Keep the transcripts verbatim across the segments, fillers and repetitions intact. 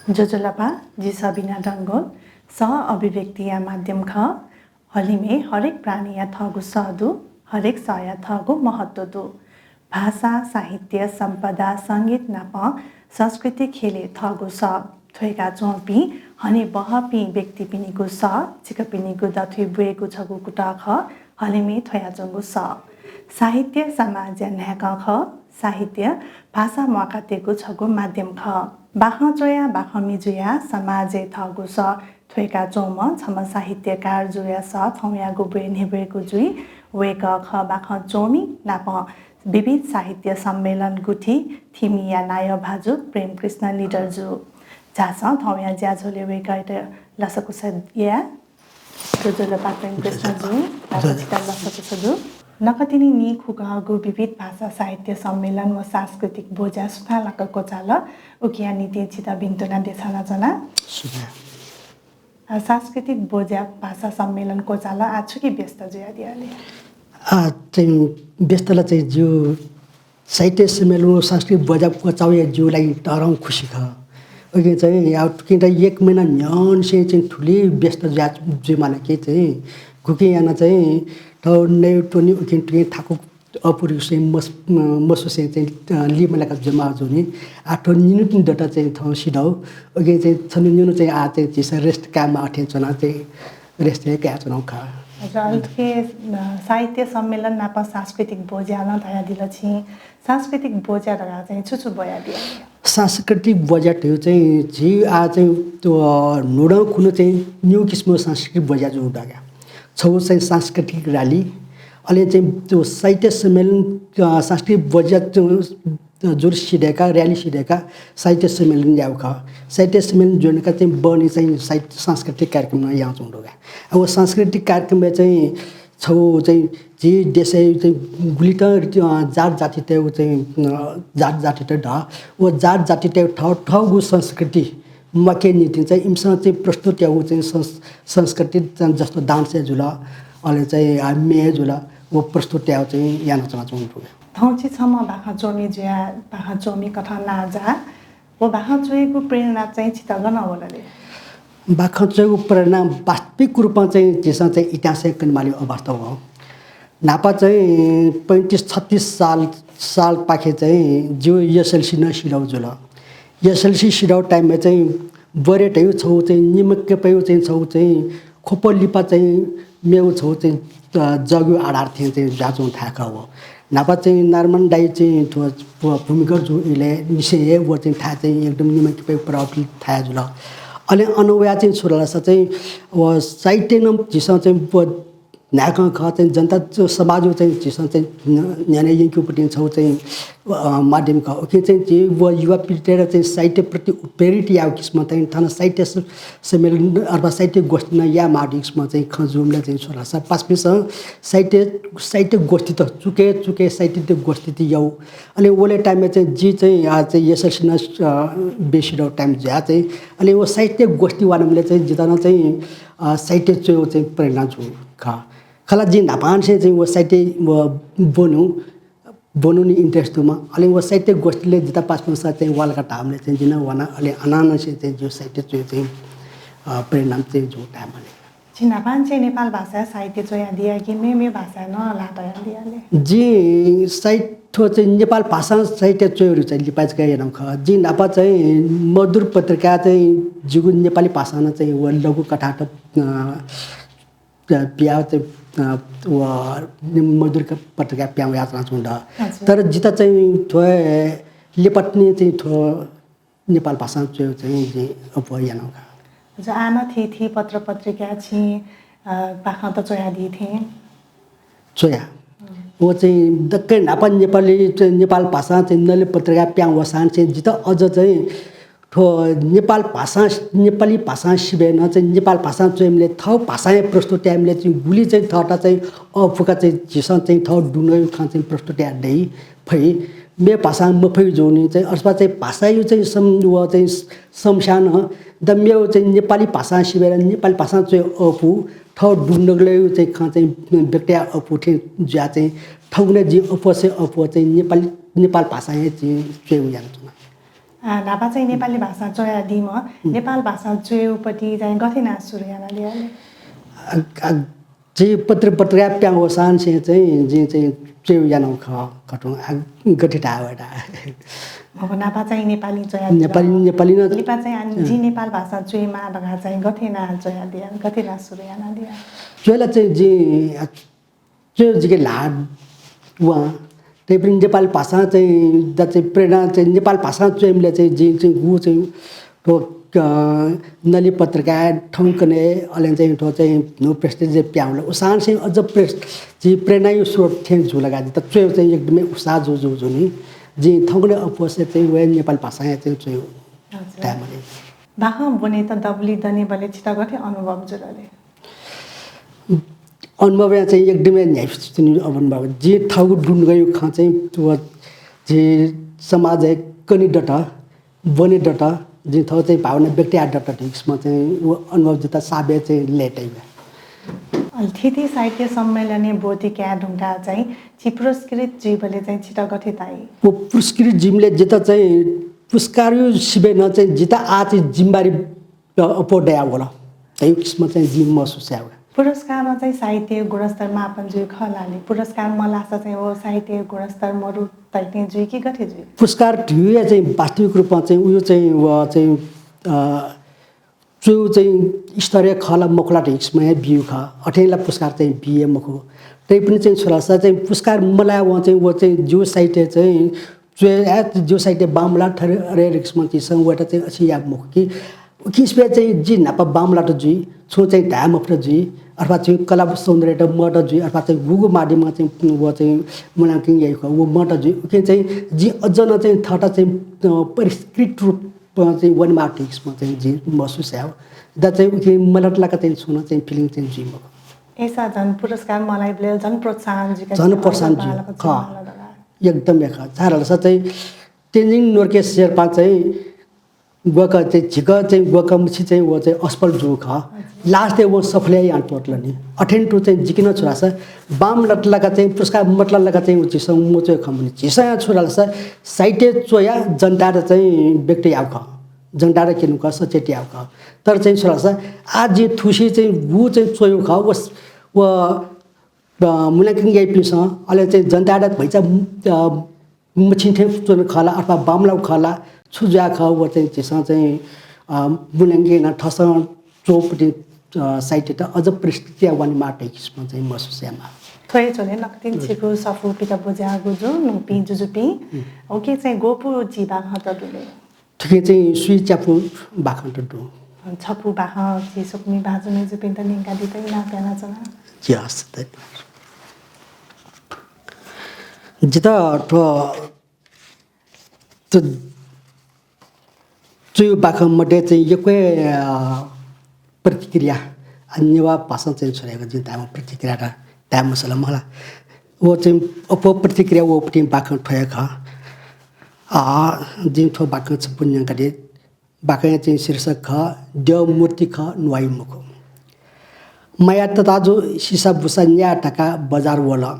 ज्वजलपा, जि सबिना डंगोल। सः अभिव्यक्तिया माध्यम खः। हलिमय् हरेक प्राणीया थःगु सः दु, हरेक सःया थःगु महत्व दु। भाषा, साहित्य, सम्पदा, संगीत नाप संस्कृति ख्यलय् थःगु सः थ्वय्का च्वंपिं हनेबहःपिं व्यक्तिपिनिगु सः छिकपिनिगु दथुइ ब्वयेगु छगू कुतः खः, हलिमय् थ्वयाच्वंगु सः। साहित्य समाजया न्हाय्कं खः। साहित्य भाषा म्वाकातय्गु छगू माध्यम खः। बाखं च्वयाः बाखं मिजुयाः समाजय् थःगु सः थ्वय्का च्वंम्ह छम्ह साहित्यकार जुया सः थौंयागु ब्वय् न्ह्यब्वयेगु जुइ। वय्कः खः बाखं च्वमि नाप विविध साहित्य सम्मेलन गुथि थिमिया नायः भाजु प्रेमकृष्ण लिडर जु। झासँ थौंया ज्याझ्वलय् वय्कःयात लसकुस याये। ज्वजलपा प्रेमकृष्ण जु, ज्वजलपा। लसकुस जु। नकतिनि नीखुगःगु विविध भाषा साहित्य सम्मेलन व सांस्कृतिक ब्वज्या सुथां लाक क्वचाल, उकिया निंतिं छितः भिन्तुना देछानाच्वना। सुभाय्। अ, सांस्कृतिक ब्वज्या भाषा सम्मेलन क्वचाल, आः छुकी व्यस्त जुयादियाले? आः चाहिँ व्यस्त ला चाहिँ ज्यू साहित्य सम्मेलन व सांस्कृतिक ब्वज्या क्वचाःया ज्यू लागि तःधं खुसी खः। उकिं चाहिँ आः थुकिं त एक महिना न्ह्यःनिसें चाहिँ थुलि व्यस्त जुया, जुइमाल कि चाहिँ गुकिं याना चाहिँ थः नयेत्वने उकिं तुकिं थाकु अपुरुषें मस-, मसुसें चाहिँ, अ, लिमलाका जमा जुनि। आः थ्व निन्हु दत चाहिँ थौं सिधौ। उकिं चाहिँ छन्हु निन्हु चाहिँ आः चाहिँ झीसं rest कायेमाः थें च्वना चाहिँ rest हे कायेच्वनागु खः। हजुर, अले थुके, अ, साहित्य सम्मेलन नाप सांस्कृतिक ब्वज्या नं धयादिल छिं। सांस्कृतिक ब्वज्या धकाः चाहिँ छु छु ब्वयादिया? सांस्कृतिक ब्वज्या धइगु चाहिँ झी आः चाहिँ त्यो, अ, न्हूदँ खुन्हु चाहिँ निगू किसिमं सांस्कृतिक ब्वज्या जूगु दु का। छगू चाहिँ सांस्कृतिक rally, अले चाहिँ त्यो साहित्य सम्मेलन, अ, सांस्कृतिक ब्वज्या त्यो, अ, जुर सिधय्का, rally सिधय्का साहित्य सम्मेलन याःगु खः। साहित्य सम्मेलन ज्वनेका चाहिँ बहनी चाहिँ साहित्य सांस्कृतिक कार्यक्रम नं यानाच्वंगु दु का। अब सांस्कृतिक कार्यक्रमय् चाहिँ छगू चाहिँ झी देशय् चाहिँ गुलितं, अ, जात जातितय्गु चाहिँ, अ, जात जातित ध, व जात जातितय्गु थः, थःगु संस्कृति म्वाके निंतिं चाहिँ इमिसं चाहिँ प्रस्तुत याःगु चाहिँ संस-, संस्कृति चाहिँ जस्तो dance हे जुल, अले चाहिँ, आ, म्ये हे जुल, व प्रस्तुत याःगु चाहिँ यानाच्वनाच्वंगु दु। थौं छि छम्ह बाखं च्वमि जुया, बाखं च्वमि कथं नां जा, व बाखं च्वयेगु प्रेरणा चाहिँ छितः गनं वल ले? बाखं च्वयेगु प्रेरणा वास्तविक रूपं चाहिँ झीसं चाहिँ इतिहासय् कनेमाली अवस्था हो। न्हापा चाहिँ पैंतिस छत्तिस साल, सालपाखे चाहिँ जिगु SLC नं सिधौ जुल। SLC सिधौ time-य् चाहिँ बरे धइगु छगू चाहिँ निम्हक्यपय्गु चाहिँ छगू चाहिँ ख्वप लिपा चाहिँ मेगु छगू चाहिँ, अ, जगयु आधार थें चाहिँ जुयाच्वंगु थाय् खः व। न्हापा चाहिँ नारायणमान दाइ चाहिँ थ्व, थ्व भूमिगत जू इलय् निसें हे व चाहिँ थाय् चाहिँ एकदम निम्हक्यपय्गु प्रभावकारी थाय् जुल। अले अन वयाः चाहिँ छु धाःसा चाहिँ व साहित्य नं झीसं चाहिँ व न्हाय्कं खः चाहिँ जनता च-, समाजयु चाहिँ झीसं चाहिँ न-, न्ह्यःने यंकेगुपतिं छगू चाहिँ, अ, माध्यम खः। उकिं चाहिँ झी व युवा पीढीतय्त चाहिँ साहित्यप्रति उत्प्रेरित याःगु किसिमं चाहिँ थन साहित्य स-, सम्मेलन अथवा साहित्य गोष्ठी नं यायेमाःगु किसिमं चाहिँ खँ जूबलय् चाहिँ छु धाःसा पासापिन्सं साहित्य, साहित्य गोष्ठीत चुकय् चुकय् साहित्य गोष्ठीत याउ। अले वले time-य् चाहिँ जि चाहिँ आः चाहिँ SLC नं, अ, बी सिधौ time जुयाः चाहिँ अले व साहित्य गोष्ठी वानाबलय् चाहिँ जितः नं चाहिँ, अ, साहित्य च्वयेगु चाहिँ प्रेरणा जू खः। खला जिं न्हापांनिसें चाहिँ व साहित्य व ब्वनु, ब्वनुनि interest दुम्ह। अले व साहित्य गोष्ठीलय् जितः पासापिन्सं चाहिँ वाल का धाःबलय् चाहिँ जि नं वाना, अले अनंनिसें चाहिँ जिगु साहित्य च्वयेगु चाहिँ, अ, प्रेरणा चाहिँ जू धायेमाल। छि न्हापांनिसें नेपाल भाषाय् साहित्य च्वयादिया कि मेमे भाषाय् नं ल्हाः तयादिया ले? जिं साहित्य, थ्व चाहिँ नेपाल भाषां साहित्य च्वयेगु चाहिँ लिपा जक यानागु खः। जिं न्हापा चाहिँ मजदुर पत्रिका चाहिँ जिगु नेपाली भाषां नं चाहिँ व लघु कथात, अ, पिया चाहिँ, अ, व मजदुर पत्रिका पिहां वयाच्वनाच्वंगु दु। हजुर। तर जितः चाहिँ थ्व लिपा तिनि चाहिँ थ्व नेपाल भाषां च्वयेगु चाहिँ जिं अप्वः यानागु खः। हजुर, आः नं थीथी पत्र पत्रिकाय् छिं, अ, बाखंत च्वयादी थें। च्वया। हम्म। व चाहिँ दक्कै न्हापा नेपाली चाहिँ नेपाल भाषां चाहिँ नले पत्रिका पिहां वःसां चाहिँ जितः अझ चाहिँ थ्व नेपाल भाषां, नेपाली भाषां सिबय् नं चाहिँ नेपाल भाषां च्वयेबलय् थः भाषां हे प्रस्तुत यायेबलय् चाहिँ गुलि चाहिँ थःत चाहिँ अःपुका चाहिँ झीसं चाहिँ थः दुनुगयु खँ चाहिँ प्रस्तुत याये दइ फइ। मेगु भाषां मफयु जूनि चाहिँ, अथवा चाहिँ भाषाया चाहिँ सम-, व चाहिँ समस्या नं, द मेगु चाहिँ नेपाली भाषां सिबेला नेपाली भाषां च्वये अःपु, थः दुनुगलय् चाहिँ खँ चाहिँ व्यक्त याये अःपु थें जुयाः चाहिँ थौंकन्हय् जिं अप्वःसे अप्वः चाहिँ नेपाली, नेपाल भाषां हे चाहिँ च्वयेगु यानाच्वना। आ, न्हापा चाहिँ नेपाली भाषां च्वयादीम्ह नेपाल भाषां च्वयेगुपट्टि चाहिँ गथे यानाः सुरु यानादिया ले? आ, आ, जि पत्र पत्रिका प्यां वसांनिसें चाहिँ जिं चाहिँ च्वयेगु यानागु खः, कथं आ, गथे धाये वय्ता। अब न्हापा चाहिँ नेपाली च्वयादिल। नेपाली, नेपाली नं लिपा चाहिँ आ, जिं नेपाल भाषां च्वयेमाः धकाः चाहिँ गथे यानाः च्वयादिया, गथे यानाः सुरु यानादिया? च्वयेला चाहिँ जिं आ, च्वयेगु जिके ल्हाः वं। तैपनि नेपाल भाषां चाहिँ द चाहिँ प्रेरणा चाहिँ नेपाल भाषां च्वयेबलय् चाहिँ जिं चाहिँ गु चाहिँ थ्व, अ, नलि पत्रिका थौंकन्हय्, अले चाहिँ थ्व चाहिँ न्हू प्रेस चाहिँ प्यां वल। उसांनिसें अझ प्रेस जि प्रेरणाया स्रोत थें जुल का। जितः च्वयेगु चाहिँ एकदमै उत्साह जू जू जूनि। जिं थौंकन्हय् अप्वःसे चाहिँ व नेपाल भाषां हे चाहिँ च्वयेगु हजुर। ताय् माली। बाखं ब्वनेत दबुलिइ दनेबलय् छितः गथे अनुभव जुल ले? अनुभवया चाहिँ एकदमै न्ह्याइपुसे च्वनीगु अनुभव। जिं थःगु दुनुगलय् खँ चाहिँ व जि समाजय् कने दत, ब्वने दत, जिं थःगु चाहिँ भावना व्यक्त याये दत धइगु किसिमं चाहिँ व अनुभव जितः साबें चाहिँ लय्ताइ। अले थीथी साहित्य सम्मेलनय् ब्वति काये धुंकाः चाहिँ छि पुरस्कृत जुइबलय् चाहिँ छितः गथे ताइ? व पुरस्कृत जुइबलय् जितः चाहिँ पुरस्कार सिबें नं चाहिँ जितः आः चाहिँ जिम्मेवारी अप्वः दयावल धइगु किसिमं चाहिँ जिं महसुस याये। पुरस्कारं चाहिँ साहित्यया गुणस्तर मापन जुइ खः ला ले? पुरस्कार मलाःसा चाहिँ व साहित्यया गुणस्तर मरु धइथें जुइ कि गथे जुइ? पुरस्कार धइगु चाहिँ वास्तविक रूपमा चाहिँ उयो चाहिँ व चाहिँ, अ, च्वयेगु चाहिँ स्तरीय खः ला मखु ला धइगु किसिमं हे बिइगु खः। अथें ला पुरस्कार चाहिँ बी हे मखु। तैपनि चाहिँ छु धाःसा चाहिँ पुरस्कार मलायेवं चाहिँ व चाहिँ जिगु साहित्य चाहिँ च्वय्, ए, जिगु साहित्य बांमलाः थें, अले धइगु किसिमं झीसं वयात चाहिँ अथे याये मखु कि। उकिं सिबें चाहिँ जि न्हापा बांमलात जुइ, छुं चाहिँ धाये मफुत जुइ, अथवा चाहिँ कला सौन्दर्ययात मत जुइ, अथवा चाहिँ गुगु माध्यमं चाहिँ व चाहिँ मूल्यांकन याइगु खः, व मत जुइ। उकिं चाहिँ जिं अझ नं चाहिँ थःत चाहिँ, अ, परिष्कृत रूपं चाहिँ वनेमाः धइगु किसिमं चाहिँ जिं महसुस याये। द चाहिँ उकिं मलात लाक चाहिँ छुं नं चाहिँ feeling चाहिँ जुइ मखु। अय्सा झन पुरस्कार मलाइबलय् झन प्रोत्साहन जुइ का झन प्रोत्साहन जुइ। खः। एकदम हे खः। छाय् धाःसा चाहिँ तेन्जिङ नोर्के शेर्पा चाहिँ ग्वःक चाहिँ झिक चाहिँ ग्वःक मछि चाहिँ व चाहिँ असफल जूगु खः। Last-य् व सफल हे याना त्वःतल नि। अथें तुं चाहिँ जिके नं छु धाःसा बांमलात लाक चाहिँ पुरस्कार मलात लाक चाहिँ व झीसं मच्वये खः मखु नि। झीसं याये छु धाःसा साहित्य च्वयाः जनतायात चाहिँ व्यक्त यायेगु खः। जनतायात क्यनेगु खः, सचेत यायेगु खः। तर चाहिँ छु धाःसा आः जिं थुसी चाहिँ गु चाहिँ च्वयेगु खः, व, व अ, मूल्यांकन याइपिन्सं, अले चाहिँ जनतायात भचा, अ, मछिं थें च्वने खः ला अथवा बांमलाःगु खः ला, छु जुयाः खः, व चाहिँ झीसं चाहिँ, अ, मूल्यांकन यानाः थःसं च्वःगुपट्टि, अ, साहित्ययात अझ परिष्कृत याये वनेमाः धइगु किसिमं चाहिँ महसुस यायेमाः। थ्व हे झ्वलय् नकतिनि छिगु सफू पिता बुज्याःगु जु, नुगःपिं जुजुपिं। उकी चाहिँ ग्वपु झी बाखंत दु ले? थुकी चाहिँ स्वीच्यापू बाखंत दु। छपू बाखं झी स्वकुमि भाजु मय्जुपिन्त न्यंकादीत इनाप यानाच्वना। ज्यू, हस्, धन्यवाद। जितः थ्व, थ्व च्वयु बाखं मध्ये चाहिँ यक्व हे, अ, प्रतिक्रिया, आ, नेवाः भाषां चाहिँ छु धायेगु जिं धायेमाः प्रतिक्रिया धाये मसल मला। व चाहिँ अप्वः प्रतिक्रिया वःपिं बाखं थ्व हे खः। आ, जिं थ्व बाखं छपु न्यंकादी। बाखंया चाहिँ शीर्षक खः, द्यः मूर्ति खः, न्वाइ मखु। माया तताजु सिसाबुसा न्याये धकाः बजार वल।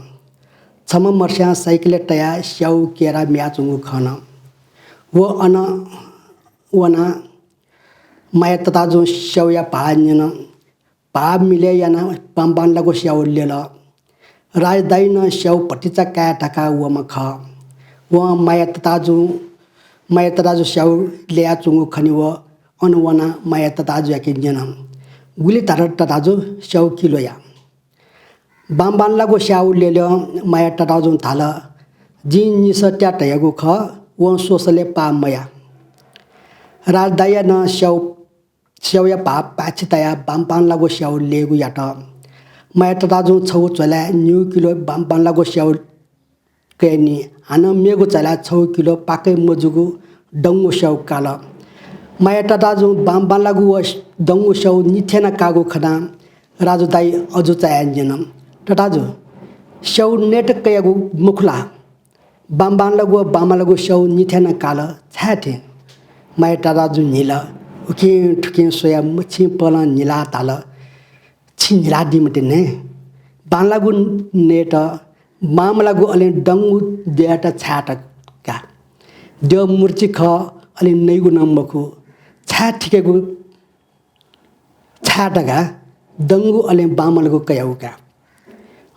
छम्ह मर्स्यां साइकलय् तयाः स्याउ केरा म्याःच्वंगु खन। व अन वनाः माया तताजुं स्याउया भाः न्यन। भाः मिलय् यानाः बांबांलागु स्याउ ल्यल। राजदाइनं स्याउ भतिचा काये धकाः वःम्ह खः। वं माया तताजुं, माया तताजु स्याउ ल्ययाच्वंगु खनी व अन वनाः माया तताजुयाके न्यन, "गुलि धाल तताजु, स्याउ किलोया?" बांबांलागु स्याउ ल्यलं माया तताजुं धाल, "जिं निसः त्या धयागु खः, वं स्वसलय् पाः मया।" राजदाइया नं स्याउ स्याउया भाः पाय्छि तयाः बांबांलागु स्याउ ल्ययेगु यात। माया तताजुं छगू झोलाय् निगू किलो बांबांलागु स्याउ कयानि। हानं मेगु झोलाय् छगू किलो पाकय् मजूगु दंगु स्याउ काल। माया तताजुं बांबांलागु व दंगु स्याउ निथ्यानाः काःगु खनाः राजदाइ अजू चायाः न्यन, "तताजु, स्याउ नयेत कयागु मखु ला?" बांबांलागु व बांमलागु स्याउ निथ्याना काल, छाय् थें? माया तताजु न्हिल, उखें थुखें स्वयाः मछिं पलं न्हिलाः धाल, छि न्हिलादी मते ने। बांलागु नयेत बांमलागु अले दंगु द्यःयात छाय् तक का। द्यः मूर्ति खः, अले नइगु नं मखु। छाय् थिकेगु छाय् तक दंगु अले बांमलागु कयागु का।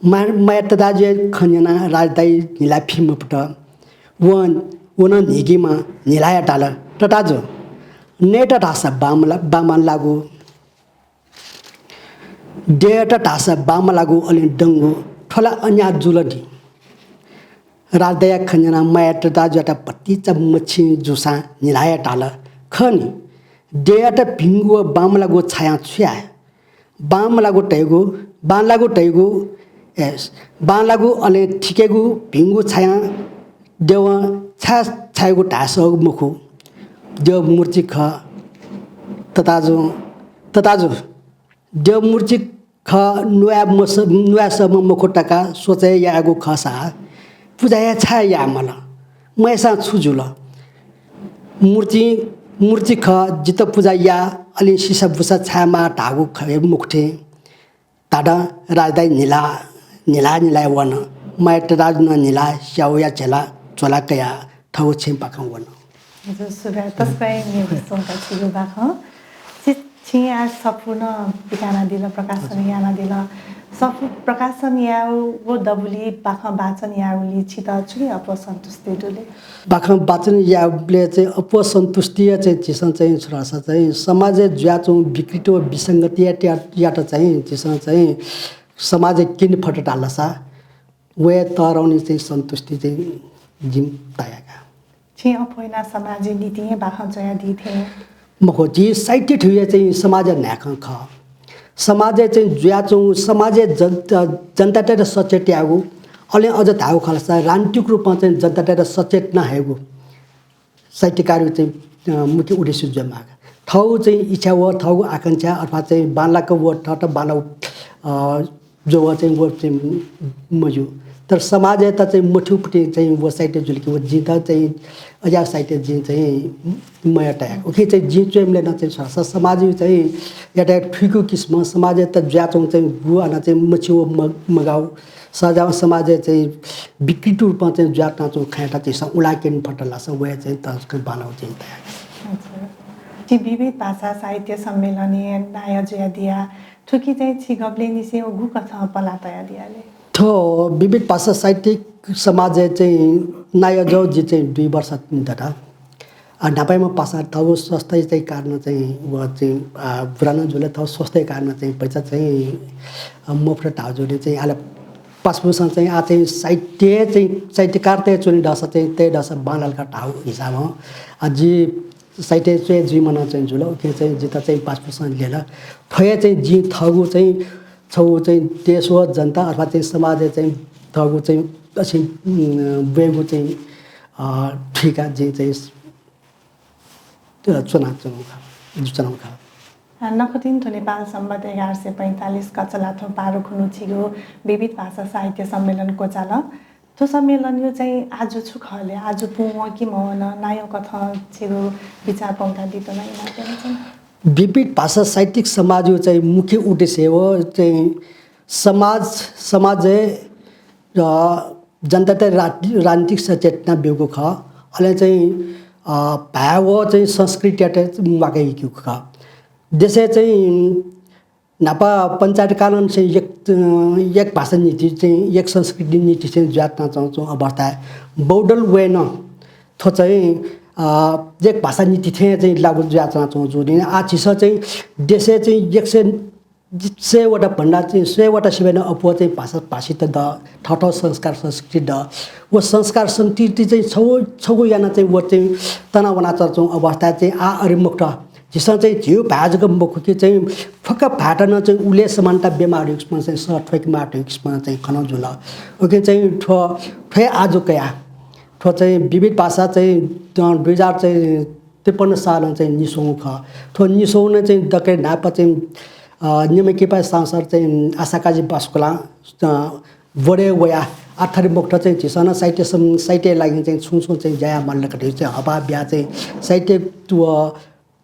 मा-, माया तताजुया खँ न्यनाः राजदाइ न्हिलाः फी मफुत। वं, व नं न्हिगीम्ह न्हिलाया धाल, तताजु, नयेत धाःसा बांमला-, बांमलागु, द्यःयात धाःसा बांमलागु अले दंगु, थ्व ला अन्याय जुल नि। राजदाइया खँ न्यनाः माया तताजुयात भतिचा मछिं जूसां न्हिलाया धाल, खः नि, द्यःयात भिंगु व बांमलागु छायां छु याये? बांमलागु धइगु, बांलागु धइगु, ए, बांलागु अले थिकेगु भिंगु छायां द्यवं छाय् छायेगु धायेसःगु मखु। द्यः मूर्ति खः। तताजु, तताजु, द्यः मूर्ति खः, नुवाये मस-, नुवाये सःम्ह मखु धकाः सोचय् यायेगु खःसा पुजा हे छाय् याये मल? मयाःसां छु जुल? मूर्ति, मूर्ति खः, जितः पुजा या, अले सिसा बुसा छायेमाः धाःगु खः हे मखु थें। धाधं राजदाइ न्हिलाः, न्हिलाः न्हिलाः वन। माया तताजु नं न्हिलाः स्याउया झ्वला, झ्वला कयाः थःगु छेँपाखें वन। हजुर, सुभाय्। तसकं हे निगू च्वंका छिगु बाखं। छि, छिं आः सफू नं पिकानादिल, प्रकाशन यानादिल। सफू प्रकाशन यायेगु व दबुलिइ बाखं वाचन यायेगुलिइ छितः छुकिं अप्वः सन्तुष्टि दु ले? बाखं वाचन यायेबलय् चाहिँ अप्वः सन्तुष्टिया चाहिँ झीसं चाहिँ छु धाःसा चाहिँ समाजय् जुयाच्वंगु विकृति व विसंगतियात, यात चाहिँ झीसं चाहिँ समाजय् क्यने फत धाःसा वया तःधंगु चाहिँ सन्तुष्टि चाहिँ जिं तायाका। छिं अप्वः यानाः समाजया निंतिं हे बाखं च्वयादी थें। मखु, झी साहित्य थुया चाहिँ समाजया न्हाय्कं खः। समाजय् चाहिँ जुयाच्वंगु, समाजय् जन-, जनतायात सचेत यायेगु, अले अझ धायेगु खःसा राजनीतिक रूपं चाहिँ जनतायात सचेतना हयेगु साहित्यकारया चाहिँ, अ, मुख्य उद्देश्य जुयामाःगु। थःगु चाहिँ इच्छा व थःगु आकांक्षा अथवा चाहिँ बांलाक व थःत बांलाक, अ, जव चाहिँ व चाहिँ मज्यू। तर समाजयात चाहिँ मथ्यूपट्टि चाहिँ व साहित्य जुल कि व जिं त चाहिँ अज्याःगु साहित्य जिं चाहिँ मयाः तायागु। उकिं चाहिँ जिं च्वयेबलय् नं चाहिँ स-, स-, समाजया चाहिँ यातायात थुइकू किसिमं समाजयात जुयाच्वंगु चाहिँ गु हानं चाहिँ मछिं व म-, मगाउ। सजाव समाजय् चाहिँ विकृति रूपं चाहिँ जुयाच्वंगु खँयात चाहिँ स-, उलाकेन फत धाःसा वया चाहिँ तसकं बांलाःगु चाहिँ तायागु। अच्छा। छि विविध भाषा साहित्य सम्मेलनय् नायः जुयादिया। थुकी चाहिँ छि गबलेनिसें व गुकथं पला तयादिया ले? थ्व विविध भाषा साहित्यिक समाजय् चाहिँ नायः जव जि चाहिँ दुई वर्ष दत। आ, न्हापायाम्ह पासा थःगु स्वास्थ्य चाहिँ कारणं चाहिँ व चाहिँ, आ, बुरा नं जुल, थःगु स्वास्थ्य कारणं चाहिँ भचा चाहिँ, आ, मफुत धाःगु जुल चाहिँ आः ला पासापिन्सं चाहिँ आः चाहिँ साहित्य चाहिँ साहित्यकार तयाच्वने धाःसा चाहिँ तये धाःसा बांलाक धाःगु हिसाबं, आ, जि साहित्य च्वये जुइम्ह नं चाहिँ जुल। उकिं चाहिँ जितः चाहिँ पासापिन्सं ल्यल। थ्व हे चाहिँ जिं थःगु चाहिँ छगू चाहिँ देश व जनता अथवा चाहिँ समाजय् चाहिँ थःगु चाहिँ असिं, उम्, ब्वयेगु चाहिँ, अ, थुइकाः जिं चाहिँ, अ, च्वनाच्वनागु खः, जुयाच्वनागु खः। अ, नखःदिं थ्व नेपाल सम्बत एघार सय पैंतालिस कचलाथ्व बाह्र खुन्हु छिगु विविध भाषा साहित्य सम्मेलन क्वचाल। थ्व सम्मेलनया चाहिँ आजु छु खः ले? आजु पूवं कि मवन, नायः कथं छिगु बिचाः प्वंकादीत नं इनाप यानाच्वना। विविध भाषा साहित्यिक समाजया चाहिँ मुख्य उद्देश्य हे व चाहिँ समाज, समाजय्, अ, जनतायात रा-, राजनीतिक सचेतना ब्यूगु खः। अले चाहिँ, अ, भाय् व चाहिँ संस्कृतियात म्वाके यंकेगु खः। देशय् चाहिँ न्हापा पञ्चायत कालनं चाहिँ एक, अ, एक भाषा नीति चाहिँ एक संस्कृति नीति चाहिँ जुयाच्वनाच्वंगु अवस्थाय् बहुदल वयेनं थ्व चाहिँ, अ, एक भाषा नीति थें चाहिँ लागू जुयाच्वनाच्वंगु जुल। आः झीसं चाहिँ देशय् चाहिँ एक सय, सय वटा भन्दा चाहिँ सय वटा सिबें अप्वः चाहिँ भाषा भाषित द, थःथःगु संस्कार संस्कृति द। व संस्कार संस्कृति चाहिँ छगू, छगू यानाः चाहिँ व चाहिँ तना वनाच्वनाच्वंगु अवस्थाय् चाहिँ आः अरे मखुत। झीसं चाहिँ झीगु भाय् जक मखु कि चाहिँ फुक्क भाय्‌त नं चाहिँ उलि हे समानता बीमाःगु किसिमं चाहिँ सः थ्वयेकेमाःगु किसिमं चाहिँ खँ नं जुल। उकिं चाहिँ थ्व, थ्व हे आजु कयाः थ्व चाहिँ विविध भाषा चाहिँ, अ, दुई हजार चाहिँ त्रिपन्न सालं चाहिँ निस्वंगु खः। थ्व निस्वंगु नं चाहिँ दकलय् न्हापा चाहिँ, अ, निम्हकिपा सांसद चाहिँ आशाकाजी बास्कोलां, अ, बोर्डय् वयाः आः थथे मखुत चाहिँ झीसं नं साहित्य सम-, साहित्यया लागि चाहिँ छुं छुं चाहिँ ज्या याये माल का धइगु चाहिँ हःपाः बियाः चाहिँ साहित्य व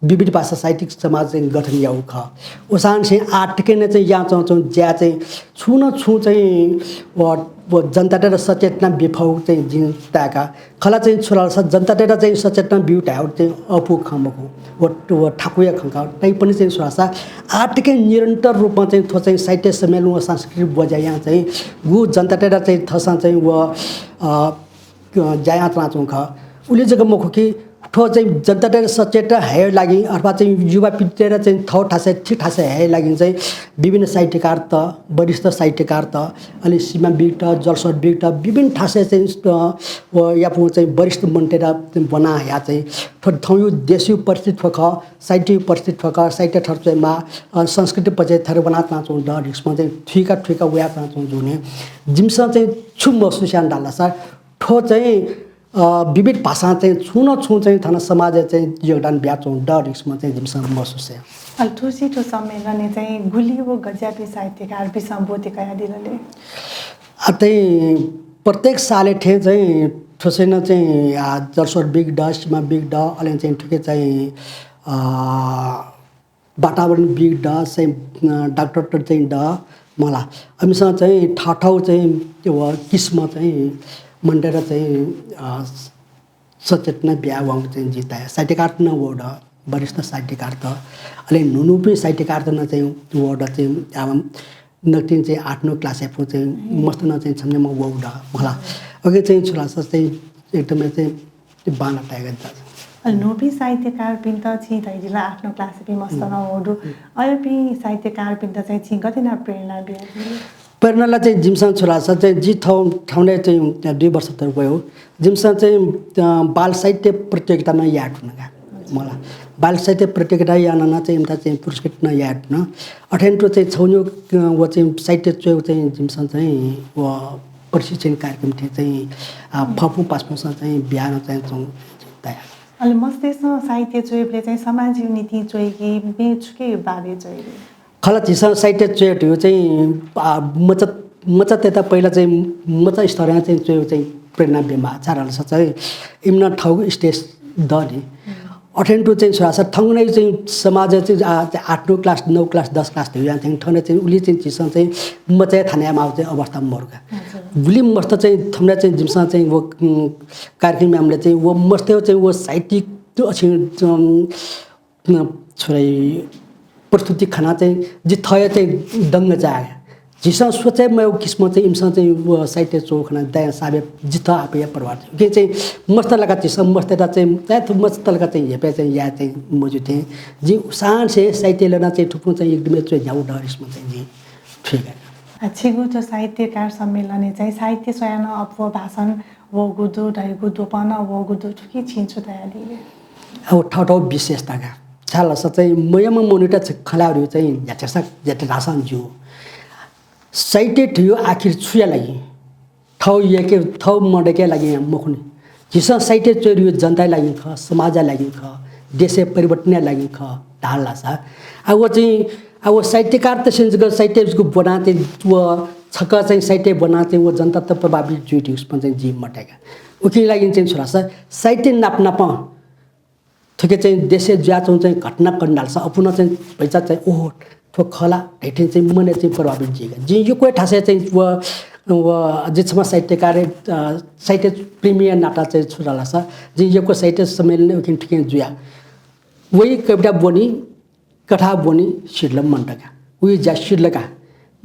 विविध भाषा साहित्यिक समाज चाहिँ गठन याःगु खः। उसांनिसें आः तकं नं चाहिँ यानाच्वंगु ज्या चाहिँ छुं न छुं चाहिँ व, व जनतातय्त सचेतना बिफःगु चाहिँ जिं ताय्का। खला चाहिँ छु धाःसा जनतातय्त चाहिँ सचेतना ब्यू धायेगु चाहिँ अःपुगु खँ मखु, व, व थाकुया खँ खः। तैपनि चाहिँ छु धाःसा आः तकं निरन्तर रूपमा चाहिँ थ्व चाहिँ साहित्य सम्मेलन व सांस्कृतिक बोज्या यानाः चाहिँ गु जनतातय्त चाहिँ थःसां चाहिँ व, अ, अ, ज्या यानाच्वनाच्वंगु खः। उलि जक मखु कि थ्व चाहिँ जनतातय्त सचेतना हयेगु लागि अथवा चाहिँ युवा पिढीतय्त चाहिँ थःगु थासय्, ठीक थासय् हयेगु लागि चाहिँ विभिन्न साहित्यकारत, वरिष्ठ साहित्यकारत, अले सीमा विगत, जलस्रोत विगत, विभिन्न थासय् चाहिँ, अ, व यापु चाहिँ वरिष्ठ मनूतय्त चाहिँ ब्वना हयाः चाहिँ थ्व थौंयु देशयु परिस्थिति थ्व खः, साहित्ययु परिस्थिति थ्व खः, साहित्य थथे च्वयेमाः, अ, संस्कृति पक्षय् थथे वनाच्वनाच्वंगु दु धइगु चाहिँ थुइका थुइका वयाच्वनाच्वंगु जुने। जिमिसं चाहिँ छु महसुस याना धाःसा थ्व चाहिँ, अ, विविध भाषां चाहिँ छुं न छुं चाहिँ थन समाजय् चाहिँ योगदान बियाच्वंगु दु धइगु चाहिँ जिमिसं महसुस याना। अले थुसी थ्व सम्मेलनय् चाहिँ गुलि व गज्याःपिं साहित्यकार बिसं ब्वति कयादिल ले? अ, चाहिँ प्रत्येक सालय् थें चाहिँ थुसे नं चाहिँ, आ, जलस्रोत विगत, सीमा विगत, अले चाहिँ थुके चाहिँ, अ, वातावरण विगत चाहिँ, अ, डाक्टरत चाहिँ दु मला। अमिसं चाहिँ थःथःगु चाहिँ व किसिमं चाहिँ मनूतय्त चाहिँ, अ, सचेतना बियावंगु चाहिँ जिं ताया। साहित्यकारत नं वःगु दु, वरिष्ठ साहित्यकारत, अले न्हून्हूपिं साहित्यकारत नं चाहिँ वःगु दु चाहिँ, आ, नकतिनि चाहिँ आठ नौ class-य् पु चाहिँ मस्त नं चाहिँ छम्ह निम्ह वःगु दु मला। उकिं चाहिँ छु धाःसा चाहिँ एकदमै चाहिँ बांला ताय्का दु। अले न्हूपिं साहित्यकारपिन्त छिं धयादिल आठ नौ class-य् पु मस्त नं वःगु दु। अय्‌पिं साहित्यकारपिन्त चाहिँ छिं गथे यानाः प्रेरणा बियादिल? प्रेरणा ला चाहिँ जिमिसं छु धाःसा चाहिँ जि थौं, थौंया चाहिँ दुई वर्ष तक वयेगु। जिमिसं चाहिँ, अ, बाल साहित्य प्रतियोगिता नं याये धुन का मला। बाल साहित्य प्रतियोगिता यानाः नं चाहिँ इमित चाहिँ पुरस्कृत नं याये धुन। अथें तुं चाहिँ छगू, अ, व चाहिँ साहित्य च्वयेगु चाहिँ जिमिसं चाहिँ व प्रशिक्षण कार्यक्रम थें चाहिँ, अ, फपु पासापिन्सं चाहिँ बियाः नं चाहिँ च्वंगु ताया। अले मस्तय्‌सं साहित्य च्वयेबलय् चाहिँ समाजयु निंतिं च्वइ कि मेगु छुकिया बारे च्वइ? खला झीसं साहित्य च्वये धइगु चाहिँ, आ, मचा, मचातय्त पहिला चाहिँ मचा स्तरं चाहिँ च्वयेगु चाहिँ प्रेरणा बिमाः, छाय् धाःसा चाहिँ इमित नं थःगु stage दनि। अथें तुं चाहिँ छु धाःसा थौंकन्हय् चाहिँ समाजय् चाहिँ, आ, आठ नौ class, नौ class, दस class धइगु यानाः चाहिँ थन चाहिँ उलि चाहिँ झीसं चाहिँ मचाय् थानाय् माःगु चाहिँ अवस्था मरु का। हजुर। गुलि मस्त चाहिँ थौंकन्हय् चाहिँ जिमिसं चाहिँ व, उम्, कार्यक्रम यायेबलय् चाहिँ व मस्तय् चाहिँ व साहित्यिक अछिं, उम्, न, छु धाइ, प्रस्तुति खनाः चाहिँ जि थःया चाहिँ दंग चाये। झीसं सोचे मयेगु किसिमं चाहिँ इमिसं चाहिँ व साहित्य च्वःगु खनाः दया साबे जितः आपाया प्रभाव। उकिं चाहिँ मस्त लाकाः झीसं मस्तय्त चाहिँ, चाहिँ थ्व मस्त लाकाः चाहिँ हेपय् चाहिँ याये चाहिँ मज्यू थें। जि उसांनिसें साहित्य ल्यनाः चाहिँ थुपुं चाहिँ एकदमै च्वये न्ह्यागु दु धइगु चाहिँ जिं थुइका। अ, छिगु थ्व साहित्यकार सम्मेलनय् चाहिँ साहित्य स्वयाः नं अप्वः भाषण वःगु दु, धइगु द्वपं नं वःगु दु, थुकी छिं छु धयादी? अब थःथःगु विशेषता का। छाय् धाःसा चाहिँ मयःम्ह मनूयात छ-, खँ ल्हायेगु चाहिँ न्ह्याथेसा, न्ह्याथे धाःसां ज्यू। साहित्य धइगु आखिर छुया लागि? थःगु यय्‌के, थःगु मदय्‌के लागि मखुनि। झीसं साहित्य च्वये धइगु जनताया लागि खः, समाजया लागि खः, देशया परिवर्तनया लागि खः धाल धाःसा। आ व चाहिँ, आ व साहित्यकारतय्‌सं जक साहित्य जक ब्वनाः चाहिँ व छकः चाहिँ साहित्य ब्वनाः चाहिँ व जनतात प्रभावित जुइ धइगु चाहिँ जिं मताय्‌का। उकिं लागि चाहिँ छु धाःसा साहित्य नाप नापं थुके चाहिँ देशय् जुयाच्वंगु चाहिँ घटना कन धालसा अपुनं चाहिँ भचा चाहिँ, ओहो, थ्व खः ला धइथें चाहिँ मनय् चाहिँ प्रभावित जुइका। जिं यक्व थासय् चाहिँ व, व जि छम्ह साहित्यकार, अ, साहित्य प्रेमीया नाता चाहिँ छु धालसा जिं यक्व साहित्य सम्मेलन उकिं थुकिं जुया। वइ कविता ब्वनी, कथा ब्वनी, सिधल मन्त का। उइ ज्या सिधल का।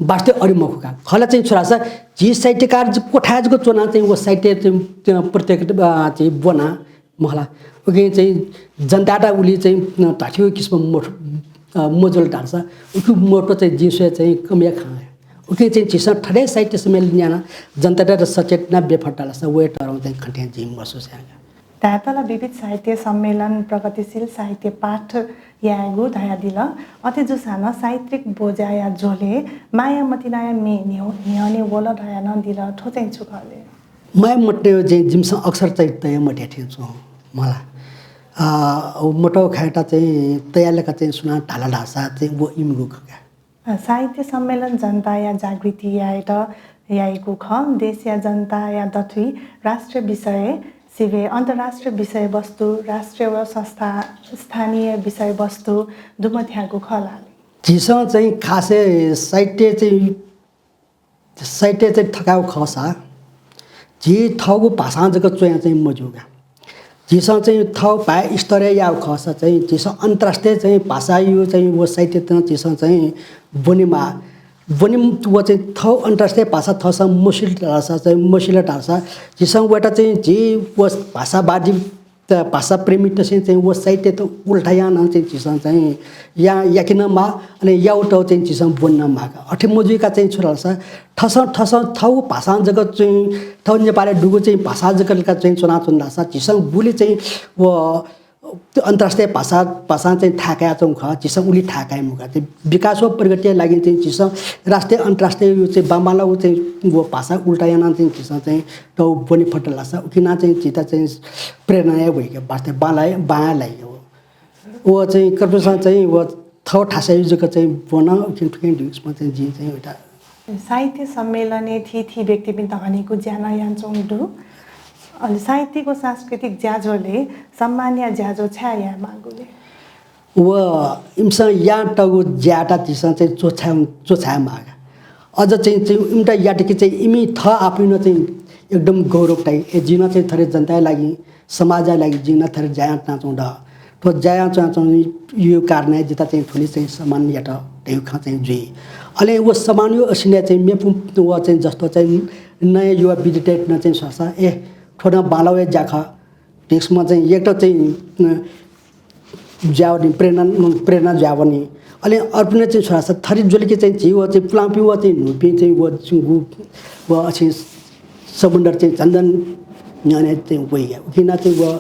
वास्तवय् अरि मखु का। खः ला चाहिँ छु धालसा झी साहित्यकार जि क्वथाय् जक च्वनाः चाहिँ व साहित्य चाहिँ, अ, प्रत्येक, अ, चाहिँ ब्वना मखु ला। उकिं चाहिँ जनतायात उलि चाहिँ, अ, धथ्यू किसिम मथु, अ, मजुल धालसा उकिं महत्व चाहिँ जिं स्वये चाहिँ कमया खँ। उकिं चाहिँ झीसं थथे साहित्य सम्मेलन यानाः जनतायात सचेतना बये फत धालसा वये तःधंगु चाहिँ खँ थें जिं महसुस याना। धायेत ला विविध साहित्य सम्मेलन, प्रगतिशील साहित्य पाठ यायेगु धयादिल। अथे जूसां नं साहित्यिक बोज्याया झ्वलय् माया मतिनाया म्ये न्ह्यः-, न्ह्यःने वल धयाः नं दिल। थ्व चाहिँ छु खः ले? माया मतिनाया चाहिँ जिमिसं अक्षर चाहिँ तया मते थें च्वं मला। अ, व मतःगु खँयात चाहिँ तया लेखा चाहिँ सुनां धाल धाःसा चाहिँ व इमिगु खँ का। अ, साहित्य सम्मेलन जनताया जागृति यायेत याइगु खः। देशया जनताया दथुइ राष्ट्रिय विषय सिबें अन्तर्राष्ट्रिय विषयवस्तु, राष्ट्रिय व संस्था, स्थानीय विषयवस्तु दुमथ्याःगु खः ला ले? झीसं चाहिँ खासय् साहित्य चाहिँ, साहित्य चाहिँ थकाउ खःसा झी थःगु भाषां जक च्वयां चाहिँ मज्यू का। झीसं चाहिँ थःगु भाय् स्तरय् याउ खःसा चाहिँ झीसं अन्तर्राष्ट्रिय चाहिँ भाषायु चाहिँ व साहित्य तं झीसं चाहिँ ब्वनेमाः। ब्वने व चाहिँ थःगु अन्तर्राष्ट्रिय भाषा थःसं मसिल धाःसा चाहिँ, मसिल धाःसा झीसं वय्‌त चाहिँ झी व भाषावादी त भाषा प्रेमीतसें चाहिँ व साहित्य त उल्टा यानाः चाहिँ झीसं चाहिँ या, याके नं माः, अले याउत चाहिँ झीसं ब्वने नं माः का। अथे मजुइका चाहिँ छु धाःसा थःसं, थःसं थःगु भाषां जक चाहिँ, थःगु नेपालय् दुगु चाहिँ भाषा जक का चाहिँ च्वनाच्वन धाःसा झीसं गुलि चाहिँ व अन्तर्राष्ट्रिय भाषा, भाषां चाहिँ थाय् कयाच्वंगु खः, झीसं उलि थाय् काये मखु का। चाहिँ विकास व प्रगतिया लागि चाहिँ झीसं राष्ट्रिय, अन्तर्राष्ट्रिय चाहिँ बांबांलाःगु चाहिँ व भाषा उल्टा यानाः चाहिँ झीसं चाहिँ थःगु ब्वने फत धाःसा उकिं नं चाहिँ झीत चाहिँ प्रेरणा हे वइगु, वास्तवय् बांलाः, बांलाः हे वइगु। व चाहिँ कर्पुसं चाहिँ व थःगु थासय् जक चाहिँ ब्वन उखें थुखें दुइगु चाहिँ जिं चाहिँ वय्‌त। साहित्य सम्मेलनय् थीथी व्यक्तिपिन्त हनेगु ज्या नं यानाच्वंगु दु। अले साहित्यिक व सांस्कृतिक ज्याझ्वलय् सम्मानया ज्याझ्वः छाय् यायेमाःगु ले? व इमिसं यानातःगु ज्यायात झीसं चाहिँ च्वछाये, च्वछाये माः का। अझ चाहिँ, चाहिँ इमित यात कि चाहिँ इमि थः आपुं नं चाहिँ एकदम गौरव ताइ। ए, जिं नं चाहिँ थथे जनताया लागि, समाजया लागि जिं नं थथे ज्या यानाच्वनाच्वंगु दु। थ्व ज्या यानाच्वनाच्वंगु कारणं जितः चाहिँ थुलि चाहिँ सम्मान यात धइगु खँ चाहिँ जुइ। अले व सम्मानया असिनं चाहिँ मेपिं व चाहिँ जस्तो चाहिँ नयाँ युवा विद्यार्थीत नं चाहिँ स्वःसा, ए, थ्व नं बांलाःगु ज्या खः। टेक्स्टमा चाहिँ एक त चाहिँ, अ, ज्यावनी, प्रेरणा, प्रेरणा ज्यावनी। अले अर्पिन चाहिँ छोरासा थरी ज्वलिके चाहिँ झी व चाहिँ पुलांपिं व चाहिँ न्हूपिं चाहिँ व चाहिँ गु-, व अछि समुद्र चाहिँ झन झन न्ह्यःने चाहिँ वइगु। उकिं नं चाहिँ व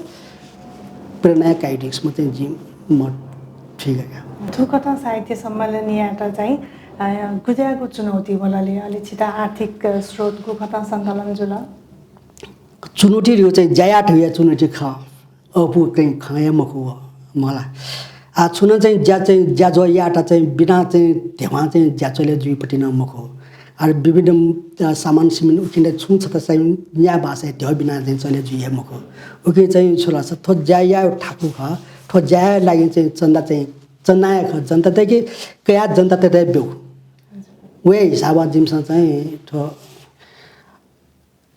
प्रेरणा काइ टेक्स्टमा चाहिँ जिं मत थुइका। थुकथं साहित्य सम्मेलन यायेत चाहिँ, अ, गुज्याःगु चुनौती वल ले? अले छित आर्थिक स्रोत गुकथं सञ्चालन जुल? चुनौती धइगु चाहिँ ज्या यायेत हुया चुनौती खः। अःपु चाहिँ खँ हे मखु व मला। आ, छुं नं चाहिँ ज्या चाहिँ ज्याझ्वः यायेत चाहिँ बिना चाहिँ ध्यबां चाहिँ ज्या चले जुइपति नं मखु। अले विभिन्न, अ, सामान सिमिन उकिं छुं छता चाहिँ न्याय भाषाय् ध्यबा बिना चाहिँ चले जुइ हे मखु। उकिं चाहिँ छु धाःसा थ्व ज्या यायेगु थाकु खः। थ्व ज्याया लागि चाहिँ चन्दा चाहिँ चन्दा हे खः। जनतातय्‌के कयाः जनतातय्‌त ब्यु। व हे हिसाबं जिमिसं चाहिँ थ्व